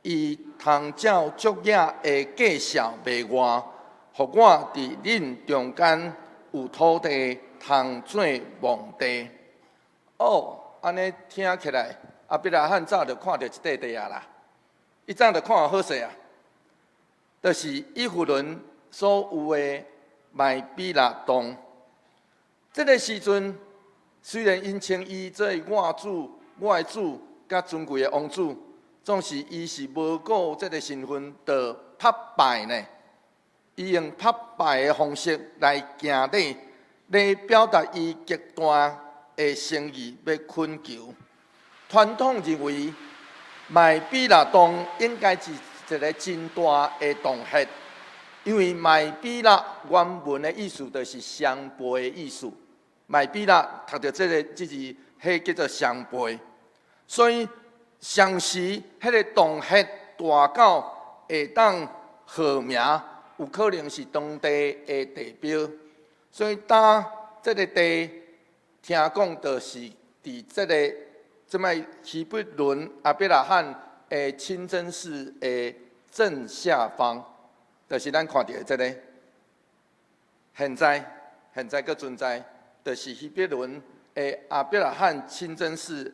[SPEAKER 1] 伊通照足額的價數賣我，予我佇恁中間有土地通做墓地。哦，按呢聽起來，亞伯拉罕早就看著一塊地啊啦。伊早就看好勢啊，就是以弗崙所有的麥比拉洞。這个時陣，雖然𪜶稱伊做我主、我的主，佮尊貴的王子。總是伊是無顧這个身份，就伏拜呢。伊用伏拜的方式來行禮，來表達伊極大的誠意，欲懇求。傳統認為，麥比拉洞應該是一个真大的洞穴，因為麥比拉原文的意思就是雙倍的意思。麥比拉讀著這个這字，彼叫做雙倍，所以。相時，彼个洞穴大到會當號名，有可能是當地的地標。所以，當這个地聽講，就是佇這个這擺希伯崙亞伯拉罕的清真寺的正下方，就是咱看著的這个。現在，現在閣存在，就是希伯崙的亞伯拉罕清真寺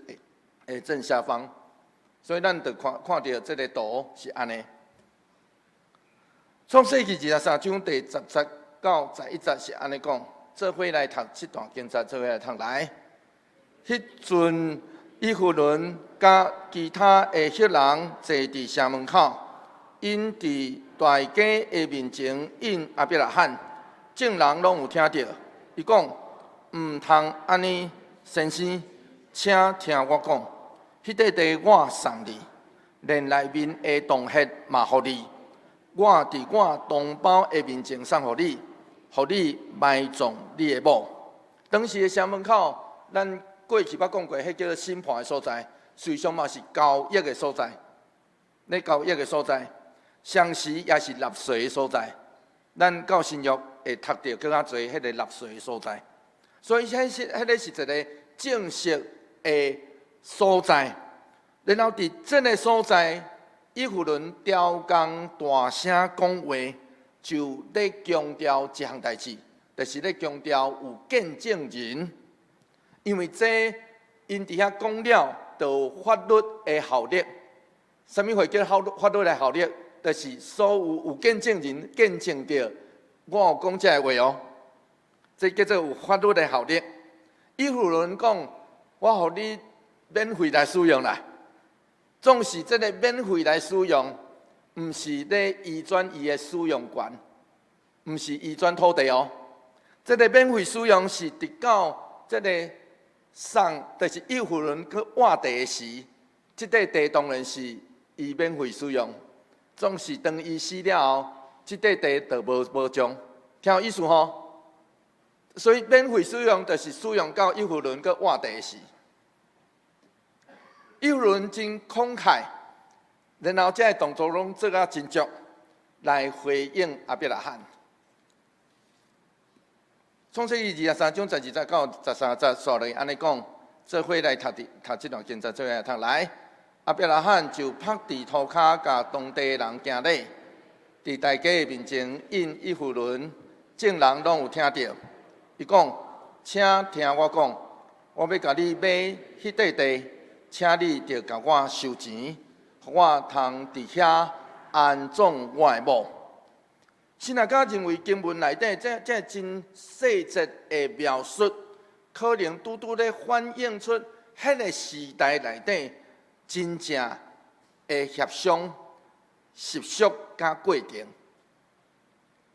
[SPEAKER 1] 的正下方。所以咱就看看著這个圖是按呢。創世記23章第10節到11節是按呢講，做伙來讀這段經節，做伙來讀來。彼陣以弗崙佮其他的赫人坐佇城門口，𪜶佇大家的面前應亞伯拉罕，眾人攏有聽著。伊講毋通按呢，先生，請聽我講。彼塊地我送你，連內面的洞穴嘛予你。我佇我同胞的面前送予你，予你埋葬你的某。當時的城門口，咱過去捌講過，彼叫做審判的所在，實際上嘛是交易的所在，咧交易的所在，同時也是納稅的所在。咱到新約會讀著閣較濟彼个納稅的所在，所以彼個是一個正式的所在。然後佇這个所在，以弗崙刁工大聲講話，就咧強調一項代誌，就是咧強調有見證人，因為這𪜶佇遐講了，就有法律的效力。啥物會叫法律的效力？就是所有有見證人見證著我有講這个話哦，這叫做有法律的效力。以弗崙講，我予你免費來使用啦。總是這个免費來使用，毋是咧移轉伊的使用權，毋是移轉土地哦。這个免費使用是直到這个送，就是以弗崙去換地的時，這塊地當然是伊免費使用。總是當伊死了後，這塊地就無將，聽有意思吼？所以免費使用就是使用到以弗崙去換地的時。以弗崙真慷慨，然後這个動作攏做甲真足，來回應亞伯拉罕。創世記23章12節到13節，煞落按呢講，做伙來讀讀這段經節，做伙來讀來。亞伯拉罕就伏佇塗跤，共當地的人行禮，佇大家的面前應以弗崙，眾人攏有聽著。伊講：請聽我講，我欲共你買彼塊地，請你著共我收錢，予我通佇遐安葬我的某。神學家認為經文內底這真細節的描述，可能拄拄咧反映出彼个時代內底真正的協商、習俗佮過程，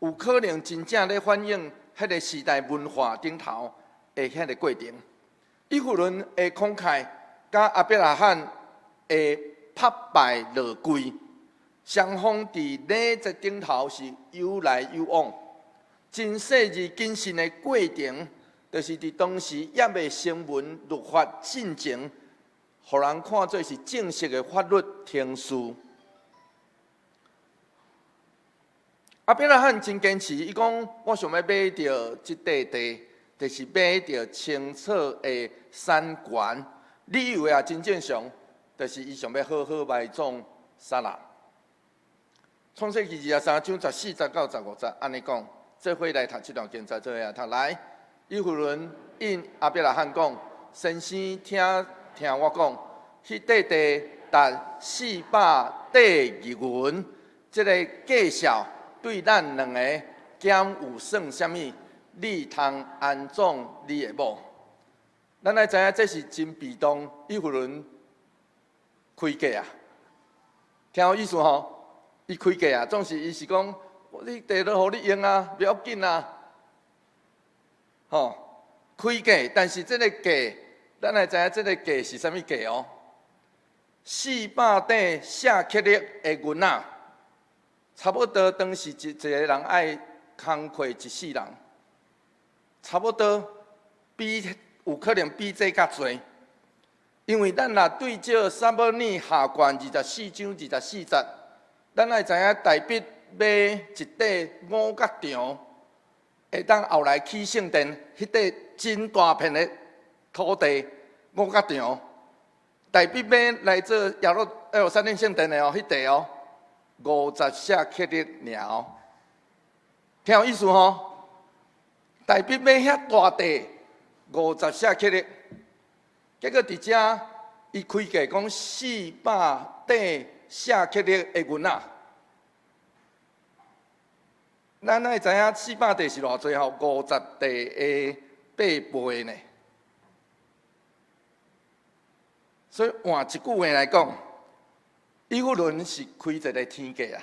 [SPEAKER 1] 有可能真正咧反映彼个時代文化頂頭的彼个過程。以弗崙的慷慨，佮亞伯拉罕的伏拜落跪，雙方佇禮節頂頭是有來有往，真細緻謹慎的過程，就是佇當時猶未成文律法進前，予人看做是正式的法律程序。亞伯拉罕真堅持，伊講我想欲買著這塊地，就是買著青草的產權。理由也真正常，就是伊想欲好好埋葬撒拉。創世記23章14節到15節，按呢講，做伙來讀這段經節，做伙來讀來。以弗崙應亞伯拉罕講：先生聽聽我講，彼塊地值400塊銀，這个價數對咱兩个敢有算啥物？你通安葬你的某。咱愛知影，這是真被動，以弗崙開價啊，聽有意思吼？伊開價啊，總是伊是講，你地都予你用啊，袂要緊啊，吼，開價，但是這个價，咱愛知影這个價是啥物價哦？400塊舍客勒的銀仔，差不多當時一個人愛工課一世人，差不多比有可能比這較濟，因為咱若對照撒母耳下卷24章24節。咱愛知影，大衛買一塊五角場，會當後來起聖殿，彼塊真大片的土地五角場，大衛買來做耶路撒冷聖殿的哦，彼塊哦，50舍客勒爾哦，聽有意思吼？大衛買遐大地50舍客勒，結果佇遮伊開價講400塊舍客勒的銀仔，咱愛知影400塊是偌濟吼？50塊的8倍呢。所以換一句話來講，以弗崙是開一个天價啊！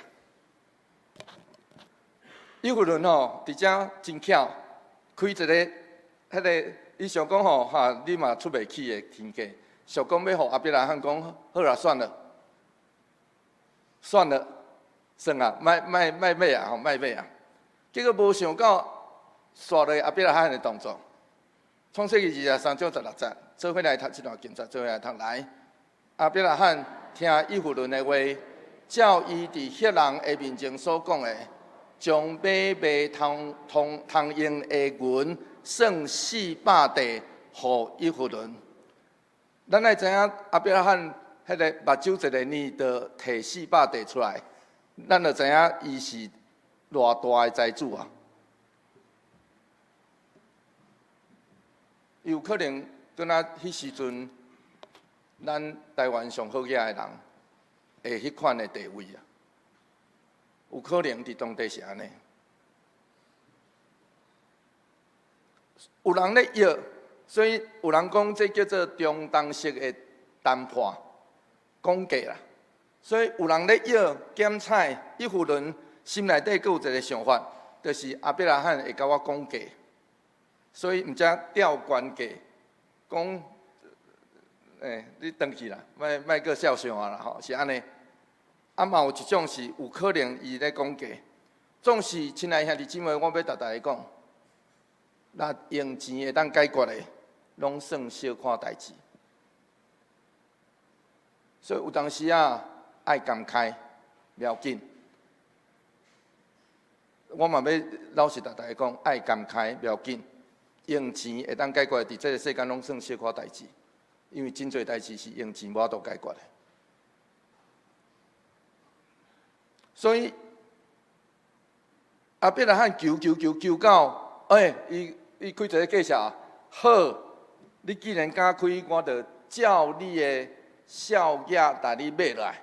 [SPEAKER 1] 以弗崙吼，佇遮真巧，開一个彼个，伊想講吼，哈，你嘛出袂起的天價，想講欲予亞伯拉罕講好啦，算了。算了，算啊，莫莫莫買啊，吼，莫買啊。結果無想到煞落亞伯拉罕的動作。創世記23章16節，做伙來讀這段經節，做伙來讀來。亞伯拉罕聽以弗崙的話，照伊佇赫人的面前所講的，將買賣通通通用的銀算四百塊，予以弗崙。咱愛知影亞伯拉罕彼个目睭一个呢，就提四百塊出來，咱就知影伊是偌大的財主啊！有可能，敢若彼時陣，咱台灣上好額的人，會彼款的地位啊。有可能佇當地是按呢。有人咧約，所以有人講這叫做中東式的談判講價啦。所以有人咧約檢採以弗崙心內底閣有一個想法，就是亞伯拉罕會共我講價。所以毋才吊懸價，講，欸，你轉去啦，莫莫閣笑相啊啦吼，是按呢。啊，嘛有一種是有可能伊咧講價，總是親愛兄弟姊妹，我欲共大家講，若用錢會當解決的，攏算小可代誌。所以有當時啊，愛甘開，袂要緊。我嘛欲老實共大家講，愛甘開，袂要緊。用錢會當解決的，佇這个世間攏算小可代誌，因為真濟代誌是用錢無法度解決的。所以亞伯拉罕求求求求到，欸，伊伊開一个價數，好，你既然敢開，我就照你的數額共你買落來，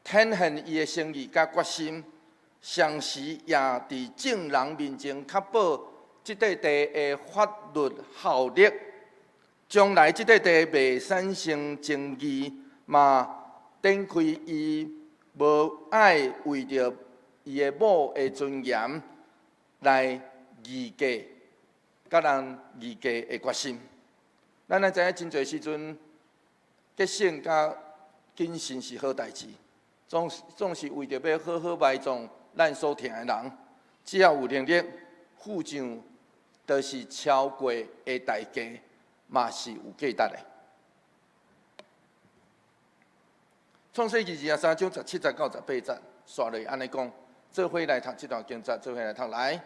[SPEAKER 1] 展現伊的誠意佮決心，同時也佇眾人面前確保這塊地的法律效力，將來這塊地袂產生爭議，嘛展開伊無愛為著伊的某的尊嚴來議價，佮人議價的決心。咱愛知影真濟時陣，節省佮謹慎是好代誌，總是總是為著欲好好埋葬咱所疼的人，只要有能力付上，就是超過的代價，嘛是有價值的。創世記23章17節到18節，煞落按呢講，做伙來讀這段經節，做伙來讀來。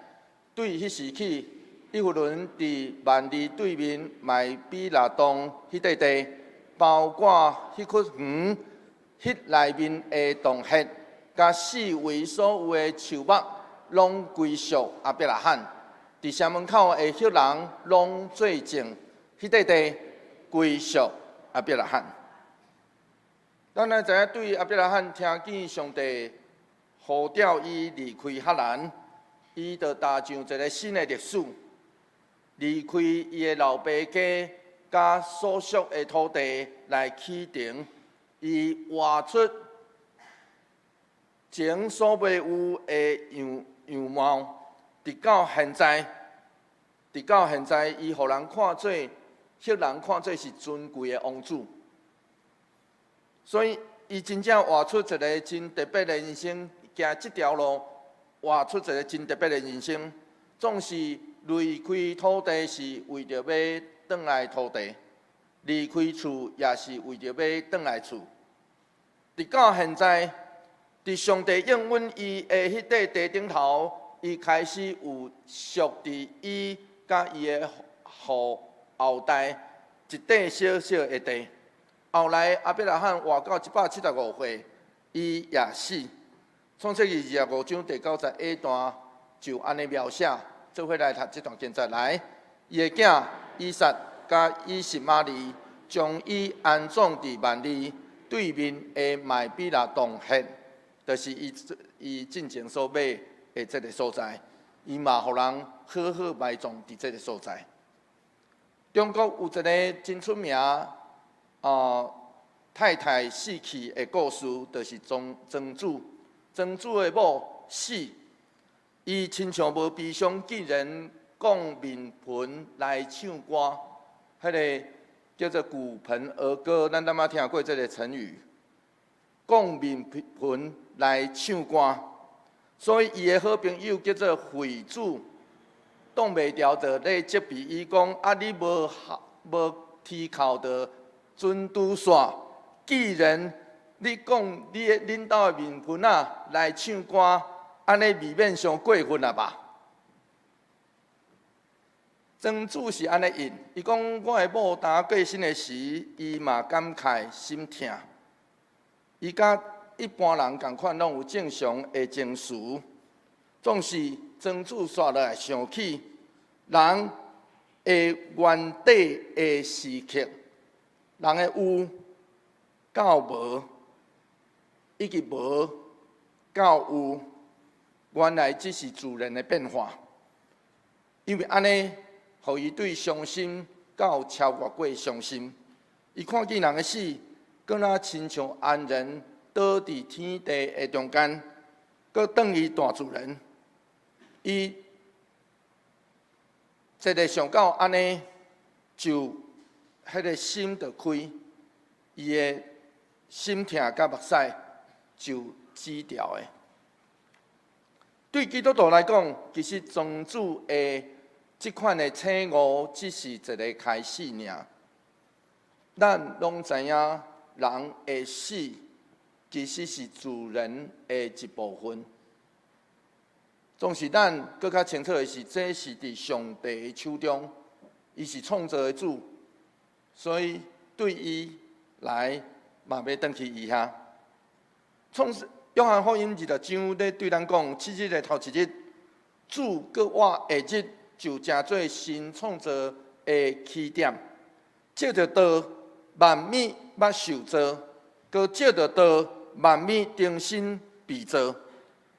[SPEAKER 1] 對彼時起，以弗崙佇幔利對面麥比拉洞彼塊地，包括彼窟園、彼內面的洞穴，佮四圍所有的樹木，攏歸屬亞伯拉罕。佇城門口的赫人攏做證，彼塊地歸屬亞伯拉罕。咱來知影，對亞伯拉罕聽見上帝呼召伊離開哈蘭，伊就踏上一个新的歷史，離開伊的老爸家佮所屬的土地來啟程，伊活出前所未有的樣樣貌。直到現在，直到現在，伊予人看做，彼人看做是尊貴的王子。所以，伊真正活出一个真特別的人生，行這條路，活出一个真特別的人生。總是離開土地是為著欲轉來土地，離開厝也是為著欲轉來厝。直到現在，佇上帝應允伊的彼塊地頂頭，伊開始有屬佇伊佮伊的後後代一塊小小的地。後來亞伯拉罕活到175歲，伊也死。創世記25章第9節下段就按呢描寫，做伙來讀這段經節來。伊的囝以撒佮以實瑪利將伊安葬佇幔利對面的麥比拉洞穴，就是伊伊進前所買的這个所在，伊嘛予人好好埋葬佇這个所在。中國有一个真出名太太死去的故事，就是莊莊子。莊子的某死，伊親像無悲傷，竟然講面盆來唱歌，彼个叫做鼓盆而歌。咱敢捌聽過這个成語？講面盆來唱歌，所以伊的好朋友叫做惠子，擋袂牢，就咧責備伊講：啊，你無無天靠著船拄煞，既然你講你的恁兜的面盆仔來唱歌，按呢未免傷過分啊吧？莊子是按呢應，伊講我的某當過身的時，伊嘛感慨心疼。伊佮一般人仝款，攏有正常的情緒。總是莊子煞落來想起人的原底的時刻，人的有到無，以及無到有，原來只是自然的變化。因為按呢，予伊對傷心到超越過傷心。伊看見人的死，閣若親像安然倒佇天地的中間，閣轉去大自然。伊一个想到按呢，就彼个心就開，伊的心疼佮目屎就止牢的。對基督徒來講，其實莊子的這款的醒悟只是一個開始爾。咱攏知影，人的死其實是自然的一部分。總是咱閣較清楚的是，這是佇上帝的手中，伊是創造的主，所以對伊來嘛欲轉去伊遐。創世約翰福音20章咧對咱講，七日的頭一日，主閣活下日就成做新創造的起點。藉著道，萬物捌受造，閣藉著道，萬物重新被造。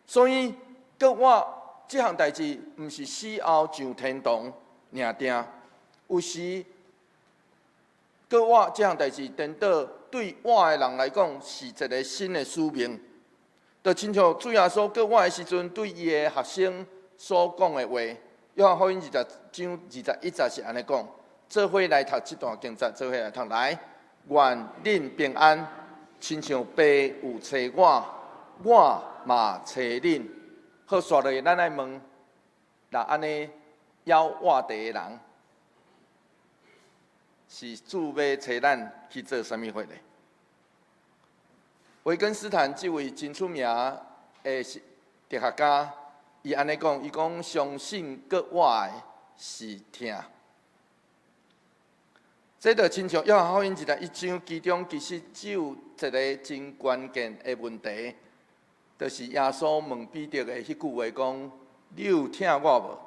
[SPEAKER 1] 所以，閣活這項代誌，毋是死後上天堂爾定。有時，閣活這項代誌，顛倒對活的人來講，是一個新的使命。就親像主耶穌閣活的時陣，對伊的學生所講的話，約翰福音20章21節是按呢講：做伙來讀這段經節，做伙來讀來，願恁平安，親像爸有差我，我嘛差恁。好，煞落咱愛問，若按呢猶活佇的人，是主欲差咱去做啥物貨咧？維根斯坦這位真出名的哲學家，伊按呢講，伊講相信閣活的是疼。這就親像約翰福音21章，其中其實只有一个真關鍵的問題，就是耶穌問彼得的彼句話，講：你有疼我無？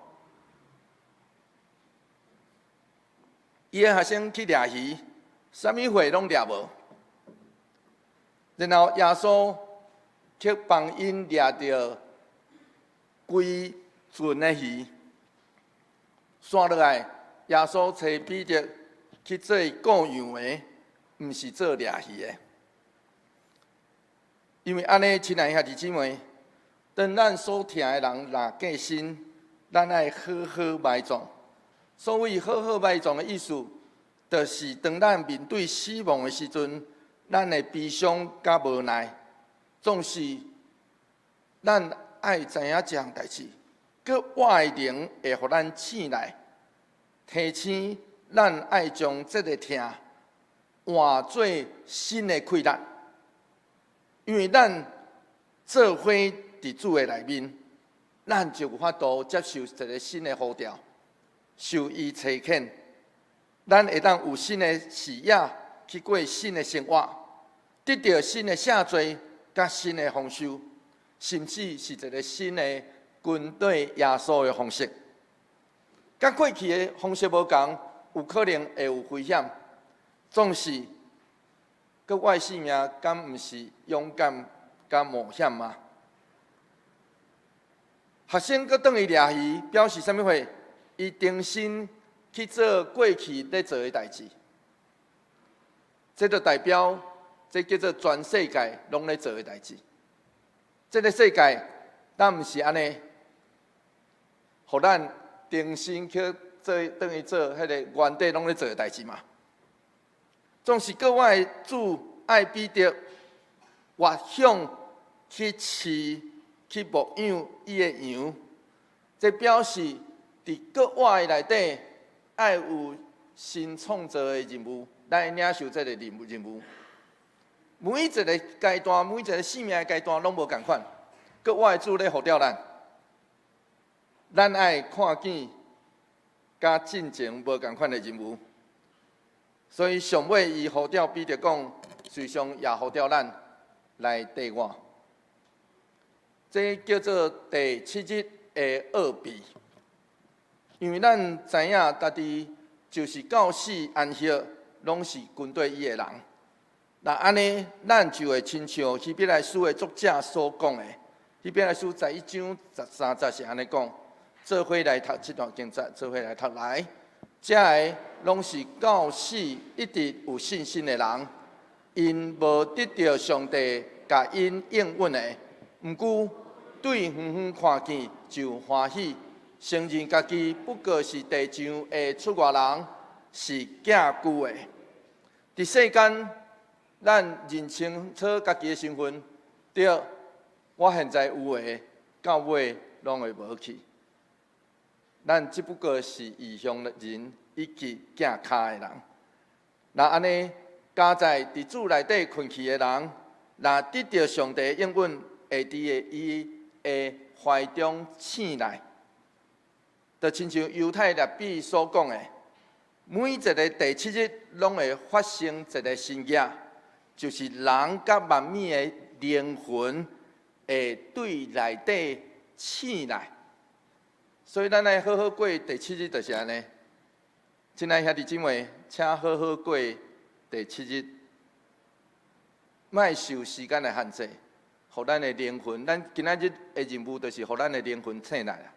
[SPEAKER 1] 伊的學生去掠魚，啥物貨攏掠無。然後耶穌卻幫𪜶掠著規船的魚，煞落來，耶穌差彼得去做顧羊的，毋是做掠魚的。因為按呢，親愛兄弟姊妹，當咱所疼的人若過身，咱愛好好埋葬。所謂好好埋葬的意思，就是當咱面對死亡的時陣，咱的悲傷佮無奈，總是咱愛知影這項代誌，閣活的靈會予咱醒來，提醒咱愛將這个疼換做新的氣力，因為咱做伙佇主的內面，咱就有法度接受一个新的呼召，受伊差遣，咱會當有新的視野去過新的生活，得著新的赦罪，佮新的豐收，甚至是一个新的跟隨耶穌的方式。佮過去的方式無仝，有可能會有危險。總是，閣活的生命，敢毋是勇敢佮冒險嗎？學生閣轉去掠魚，表示啥物貨？伊重新去做過去咧做的代誌。這就代表，這叫做全世界攏咧做的代誌。這个世界，敢毋是按呢，予咱重新去做，轉去做彼个原底攏咧做的代誌嘛？總是閣活的主愛彼得越向去飼去牧養伊的羊，這表示佇閣活的內底，愛有新創造的任務，來領受這个任務。每一個階段，每一個生命的階段，攏無仝款。閣活的主咧呼召咱，咱愛看見佮進前無仝款的任務。所以上尾伊呼召彼得講，隨上也呼召咱來綴我。這叫做第七日的奧秘。因為咱知影，家己就是到死安息，攏是跟綴伊的人。若按呢，咱就會親像希伯來書的作者所講的，希伯來書11章13節是按呢講：做伙來讀這段經節，做伙來讀來。這个攏是到死一直有信心的人，𪜶無得著上帝共𪜶應允的，毋過對遠遠看見就歡喜，承認家己不過是地上的出外人，是寄居的。佇世間，咱認清楚家己的身份，對，我現在有的，到尾攏會無去。咱只不過是異鄉人以及寄跤的人。若按呢，加在佇主內底睏去的人，若得著上帝應允，會佇伊的懷中醒來，就親像猶太拉比所講的，每一個第七日攏會發生一個神蹟，就是人佮萬物的靈魂會對內底醒來。所以，咱愛好好過第七日，就是按呢。親愛兄弟姊妹，請好好過第七日，莫受時間的限制，予咱的靈魂。咱今仔日的任務就是予咱的靈魂醒來啊！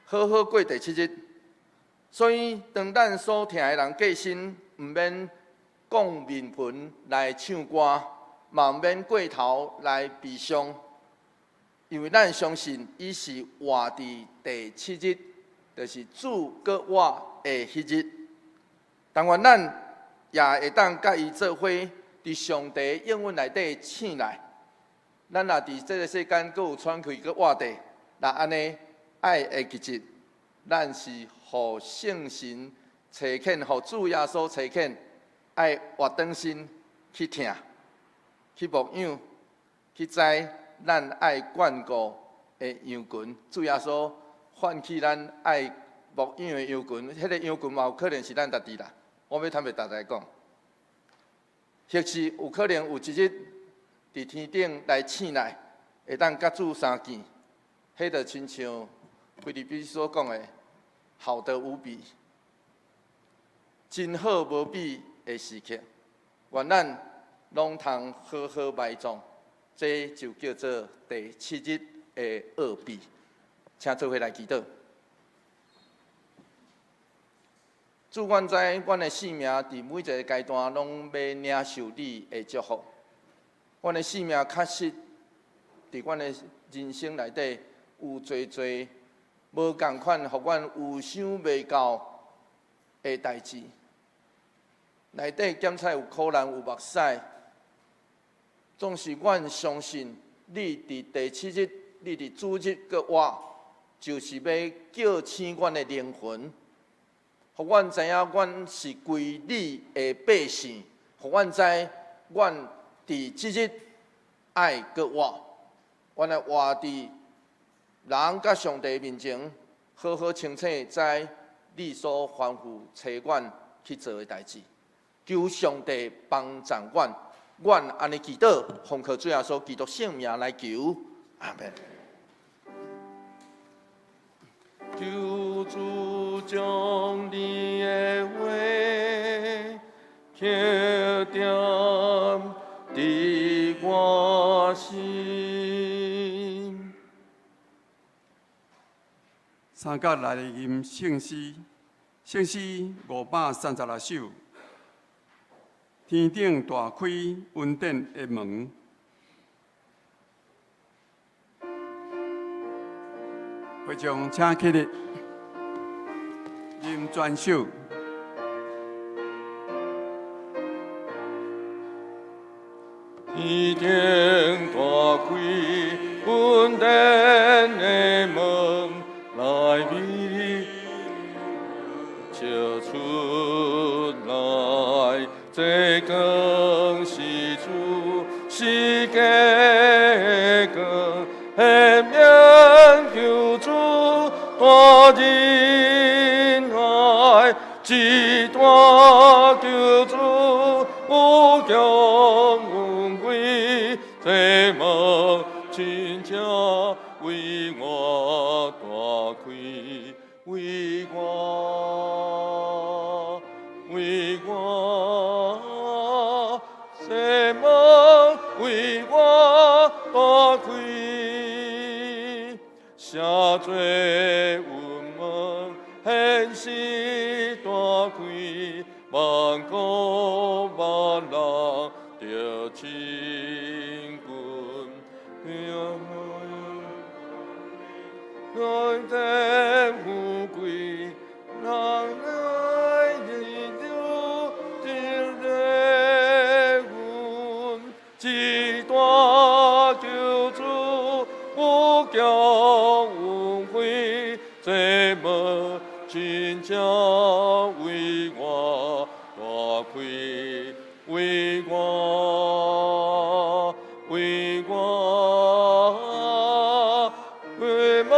[SPEAKER 1] 好好過第七日。所以，當咱所疼的人過身，毋免摃面盆來唱歌，嘛毋免過頭來悲傷。因為咱相信，伊是活佇第七日，就是主閣活的彼日。但願咱也會當佮伊做伙，佇上帝應允內底醒來。咱若佇這个世間閣有喘氣閣活著，若按呢愛會記得，咱是予聖神差遣，予主耶穌差遣，愛活轉身去疼、去牧養、去宰咱愛眷顧的羊群。主耶穌喚起咱愛牧養的羊群，彼个羊群嘛有可能是咱家己啦。我欲坦白逐家講，或是有可能有一日佇天頂來醒來，會當佮主相見，彼就親像腓立比所講的，好得無比，真好無比的時刻。願咱攏通好好埋葬，這就叫做第七日的奧秘。請做伙來祈禱。主，阮知阮的生命佇每一个階段攏欲領受你的祝福。阮的生命確實佇阮的人生內底有濟濟無仝款，予阮有想袂到的代誌。內底檢查有苦難，有目屎，總是阮相信你佇第七日，你佇主日閣活，就是欲叫醒阮的靈魂，予阮知影阮是歸你的百姓，予阮知阮佇這日愛閣活，阮來活佇人佮上帝面前，好好清醒知你所吩咐差阮去做的代誌。求上帝幫助阮，阮按呢祈禱，奉靠主耶穌基督聖名來求，阿們。
[SPEAKER 2] 求主將你的話刻點佇我心。
[SPEAKER 3] 三角來吟聖詩，聖詩536首。天頂大開恩典的門。會眾請起立，吟全首。
[SPEAKER 2] 天頂大開恩典的門，光，显明救主大仁爱，至大救主無窮恩惠，這門真正為我大開，為我，為我，這門為我大開，赦罪恩門顯示大開，萬國萬人得親近。來得富貴，人來日就得恩，至大救主無窮恩惠，這門真正為我大開，為我，為我，為門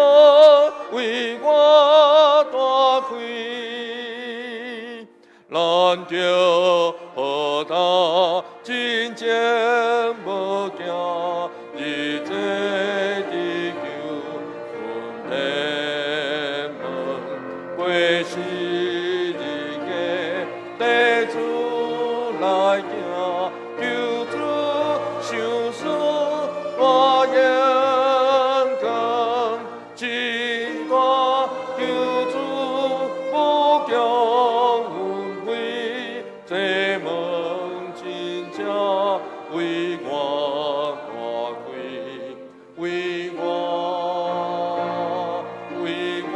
[SPEAKER 2] 為我大開，咱著予他真正無驚，日濟地球恩典門，過時日間，地主來行，救主賞賜大榮光，至大救主無窮恩惠，這門真正為我大開，為我，為我，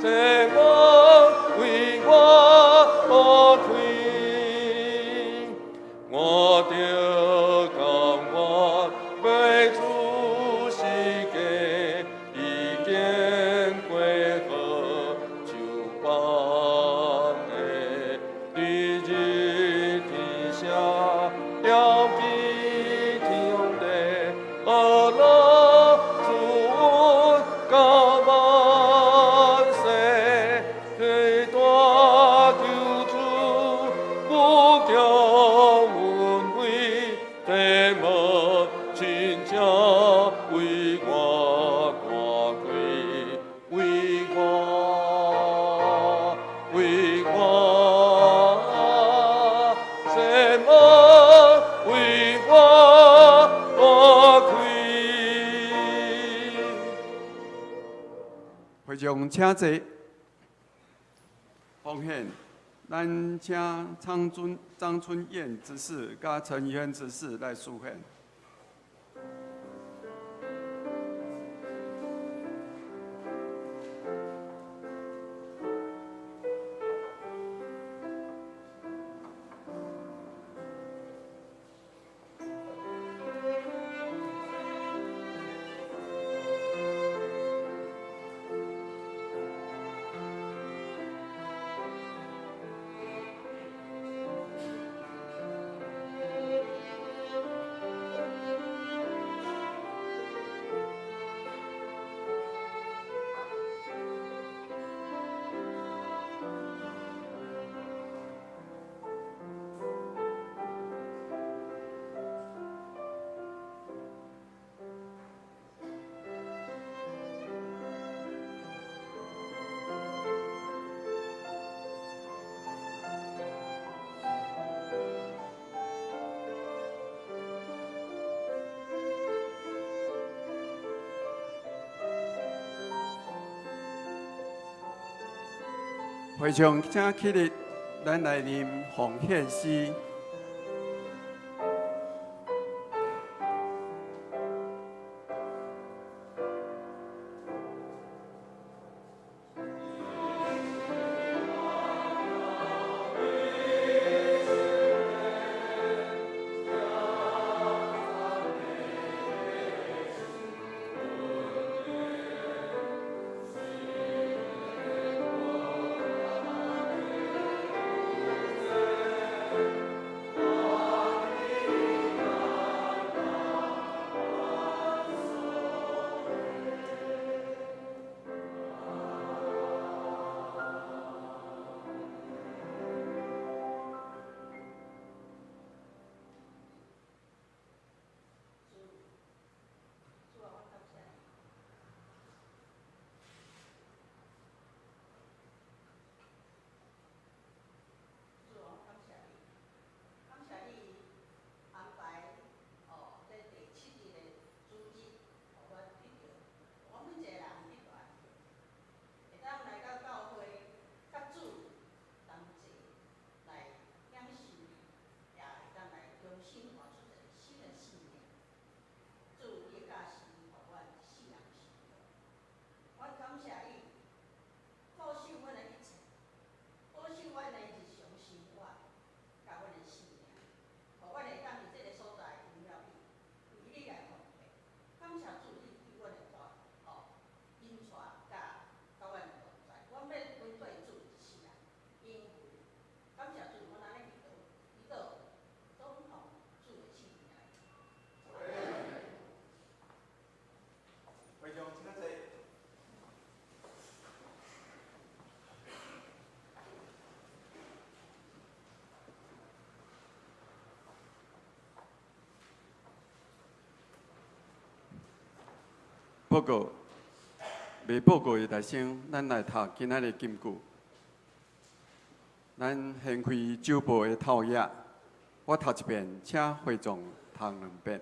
[SPEAKER 2] 這門為我大開，我著甘願買主時價，已經過河就放的，日日天下牢記天地，阿樂主恩到萬世，最大救主無窮恩惠，這門真正為我大開，為我，為我，這門為我大開。
[SPEAKER 3] 會眾請坐。奉獻，咱請張春燕執事佮陳宇執事來書獻。會眾請起立，咱來念奉獻詩。報告，未報告的大聲，咱來讀今仔日金句。咱掀開週報的頭頁，我讀一遍，請會眾讀兩遍。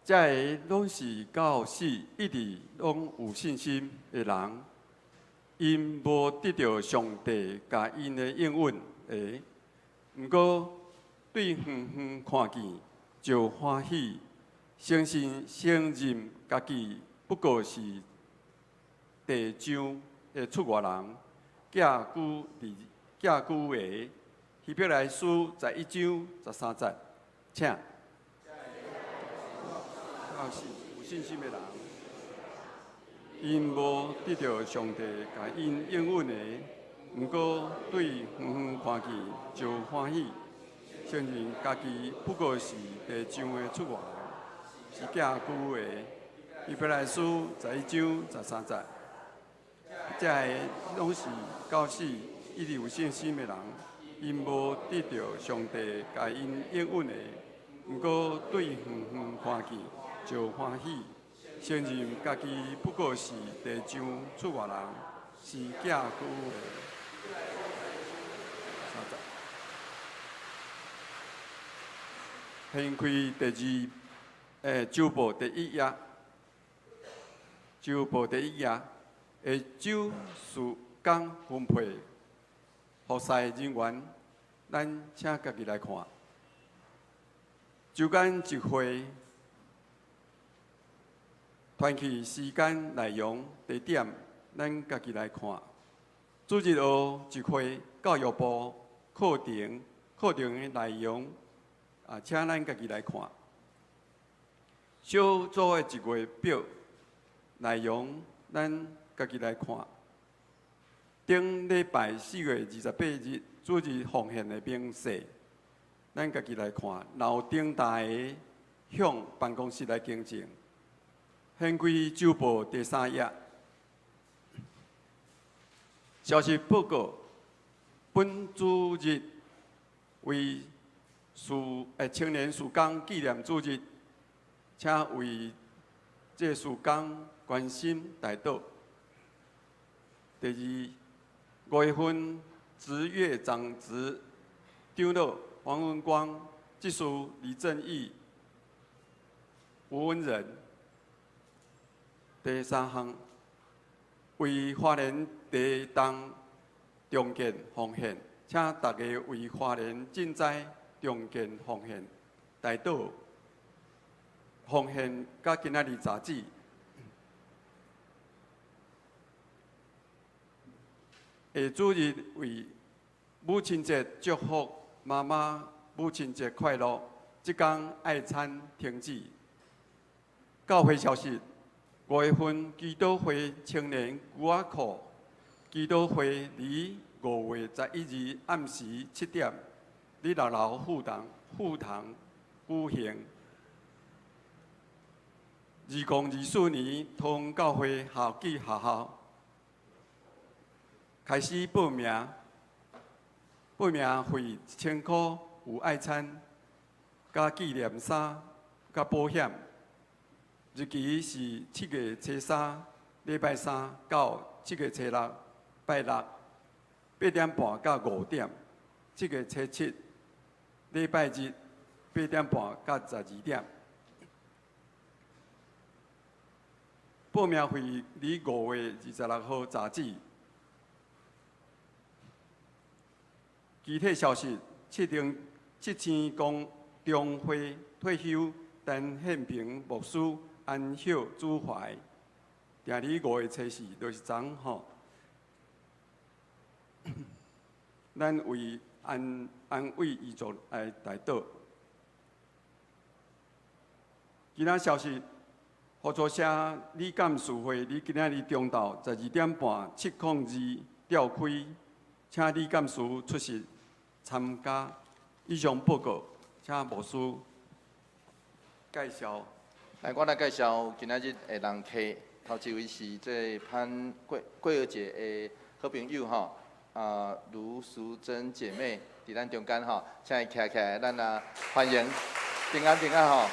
[SPEAKER 3] 這个攏是到死一直攏有信心的人，𪜶無得著上帝共𪜶的應允的，毋過對遠遠看見就歡喜，相信承認家己不過是地上的出外人，寄居佇寄居的。希伯來書11章13節，請。是有信心的人，𪜶無得著上帝共𪜶應允的，毋過對遠遠看見就歡喜，承認家己不過是地上的出外人，是寄居的。希伯來書11章13節，這个攏是到死一直有信心的人，𪜶無得著上帝共𪜶應允的，毋過對遠遠看見就歡喜，承認家己不過是地上出外人，是寄居的。三節。掀開第二，週報第一頁，週報第一頁，下晝事工分配，服侍人員，咱請家己來看。週間集會。團契時間內容地點，咱家己來看。主日學集會教育部課程課程的內容，啊，請咱家己來看。小組的一月表內容，咱家己來看。頂禮拜4月28日主日奉獻的明細，咱家己來看。留等待向辦公室來更正。掀開週報第三頁，消息報告：本主日為事青年事工紀念主日，請為這事工關心代禱。第二，5月份職月長執長老黃文光，執事李正義、吳文仁。第三項，為花蓮地動重建奉獻，請大家為花蓮震災重建奉獻代禱奉獻，佮今仔日截止。下主日為母親節祝福媽媽母親節快樂。這工愛餐停止。教會消息。5月份祈禱會青年歌仔課祈禱會佇5月11日暗時7點，佇六樓副堂舉行。2024年桃園教會夏季學校開始報名，報名費1000箍，有愛餐、佮紀念衫、佮保險。日期是7月初3，禮拜三到7月初6，拜六8點半到5點；7月初7，禮拜日8點半到12點。報名費佇5月26號截止。具體消息：七星公中會退休陳憲平牧師。安息主懷，定佇5月初4，就是昨吼。咱為安安慰遺族來代禱。其他消息，合作社理監事會佇今仔日中晝12點半702召開，請理監事出席參加。以上報告，請牧師介紹。
[SPEAKER 1] 來，我來介紹今仔日的人客，頭一位是這潘桂桂兒姐的好朋友吼，啊盧淑珍姐妹佇咱中間吼，請伊徛起來，咱來歡迎，平安平安吼。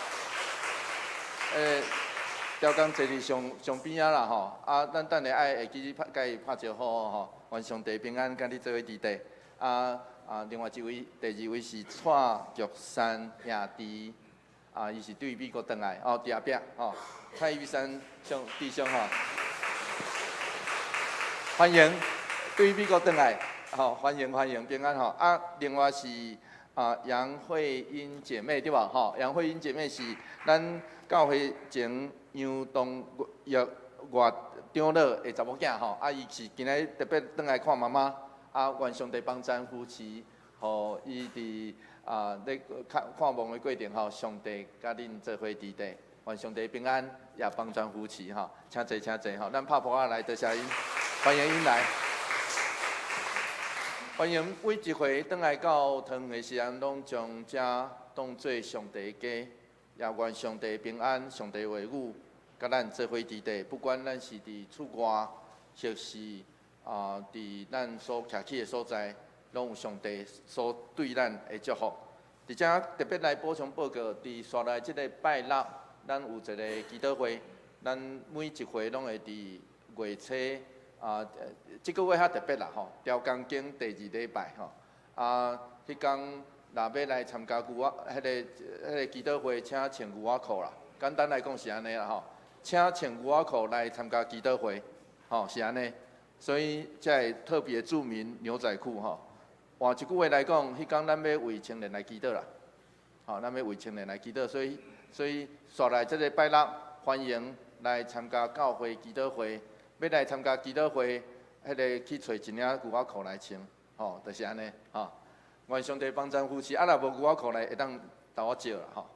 [SPEAKER 1] 刁工坐佇上上邊仔啦吼，啊，咱等下愛會記得拍，共伊拍招呼吼，願上帝平安，佮你做伙佇底。啊啊，另外一位，第二位是蔡玉山兄弟，啊，伊是對美國轉來，哦，佇後壁，吼，蔡玉山兄弟兄吼，歡迎對美國轉來，吼，歡迎歡迎，平安吼。啊，另外是啊楊慧英姐妹對無？吼，楊慧英姐妹是咱教會前楊東月月長老的查某囝吼，啊，伊是今仔日特別轉來看媽媽，啊，願上帝幫贊扶持，予伊佇啊咧看看望的過程吼，上帝佮恁做伙佇底，願上帝平安，也幫贊扶持吼，請坐請坐吼，咱拍噗仔來多謝𪜶，歡迎𪜶來，歡迎每一回轉來到堂的時陣，攏將遮當做上帝的家，也願上帝平安、上帝話語，佮咱做伙佇底，不管咱是佇厝外，或是啊佇咱所徛起的所在，攏有上帝所對咱的祝福。佇遮特別來補充報告，佇紲來這個拜六，咱有一個祈禱會，咱每一回攏會佇月初啊，這個月較特別啦吼，調工經第二禮拜吼，啊，彼工若欲來參加牛仔，彼個祈禱會，請穿牛仔褲啦。簡單來講是按呢啦吼，請穿牛仔褲來參加祈禱會，吼是按呢。所以才會特別注明牛仔褲吼。換一句話來講，彼工咱欲為青年來祈禱啦，吼，咱欲為青年來祈禱，所以紲來這個拜六，歡迎來參加教會祈禱會。欲來參加祈禱會，彼個去揣一領牛仔褲來穿，吼，就是按呢，吼。願上帝幫贊扶持，啊，若無牛仔褲來，會當投我借啦，吼。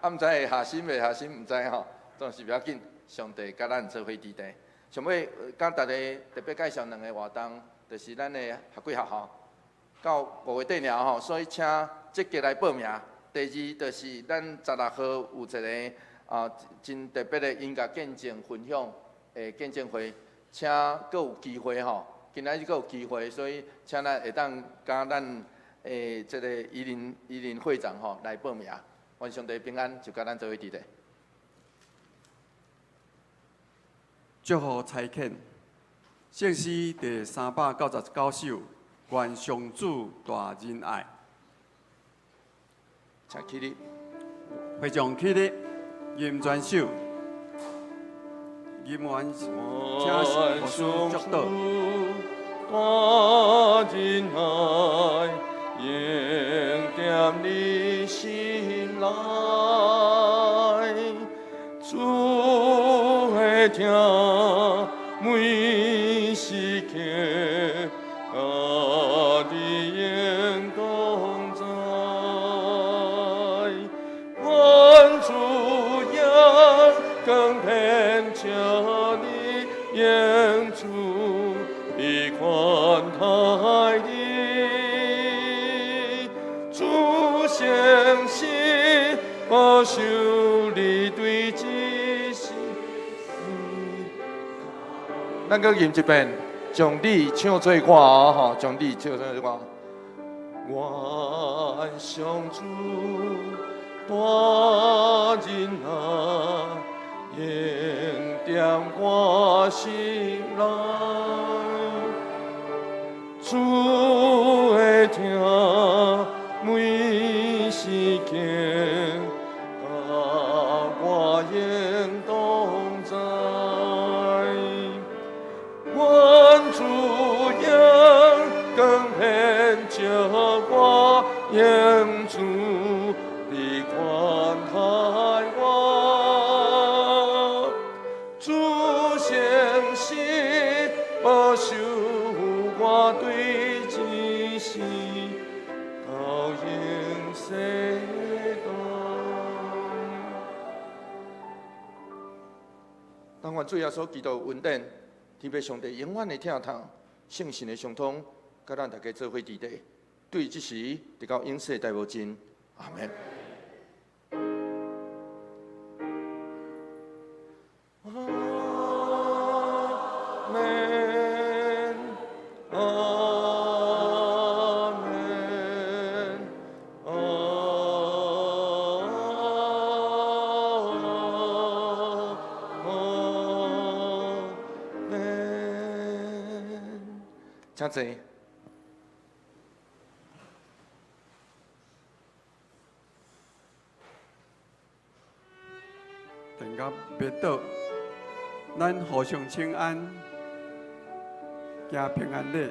[SPEAKER 1] 啊，毋知會下心袂下心，毋知吼，總是不要緊，上帝佮咱做伙佇底。上尾佮大家特別介紹兩個活動，就是咱的學季學校到5月底爾吼，所以請積極來報名。第二就是咱16號有一個啊真特別的音樂見證分享的見證會，請閣有機會吼，今仔日閣有機會，所以請咱會當佮咱的這個宜林宜林會長吼來報名。願上帝平安，就佮咱做伙佇底。
[SPEAKER 3] 祝福差遣，聖詩第399首，願上主大仁愛。
[SPEAKER 1] 請起立。
[SPEAKER 3] 會眾起立，吟全首，吟完請牧師祝禱。
[SPEAKER 2] 大仁愛，永踮你心內，主的疼每時刻，佮你永同在。願主陽光遍照你，永住的寬待你。主誠實保守你對這世。
[SPEAKER 1] 咱閣吟一遍，將你唱做歌吼，將你唱做歌。願上主大仁愛，永踮我心內，主的疼每時刻，佮我永同在。願主陽光遍照我，永住的寬待我。主誠實保守我對這世到永世代。但願主耶穌基督恩典，天父上帝永遠的疼痛，聖神的相通，佮咱大家做伙佇底，對這時直到永世代無盡。阿門。阿門，阿門，阿門。
[SPEAKER 2] 請坐。
[SPEAKER 3] 殿甲滅倒，咱互相請安，行平安禮。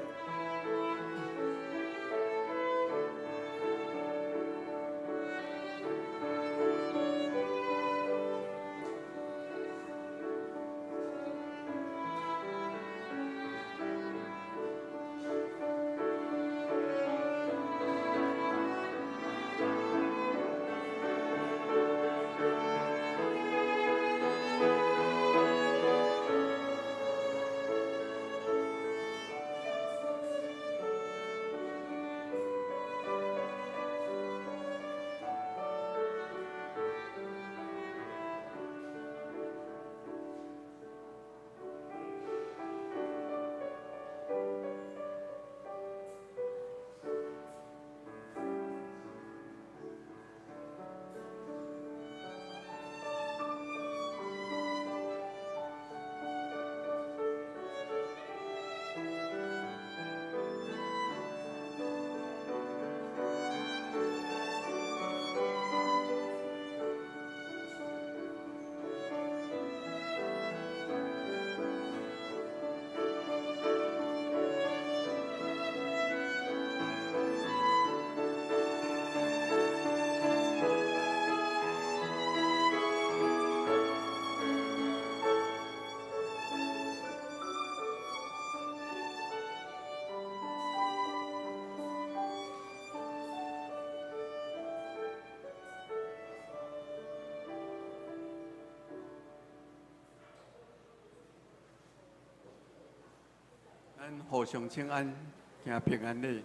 [SPEAKER 3] 咱互相請安，行平安禮。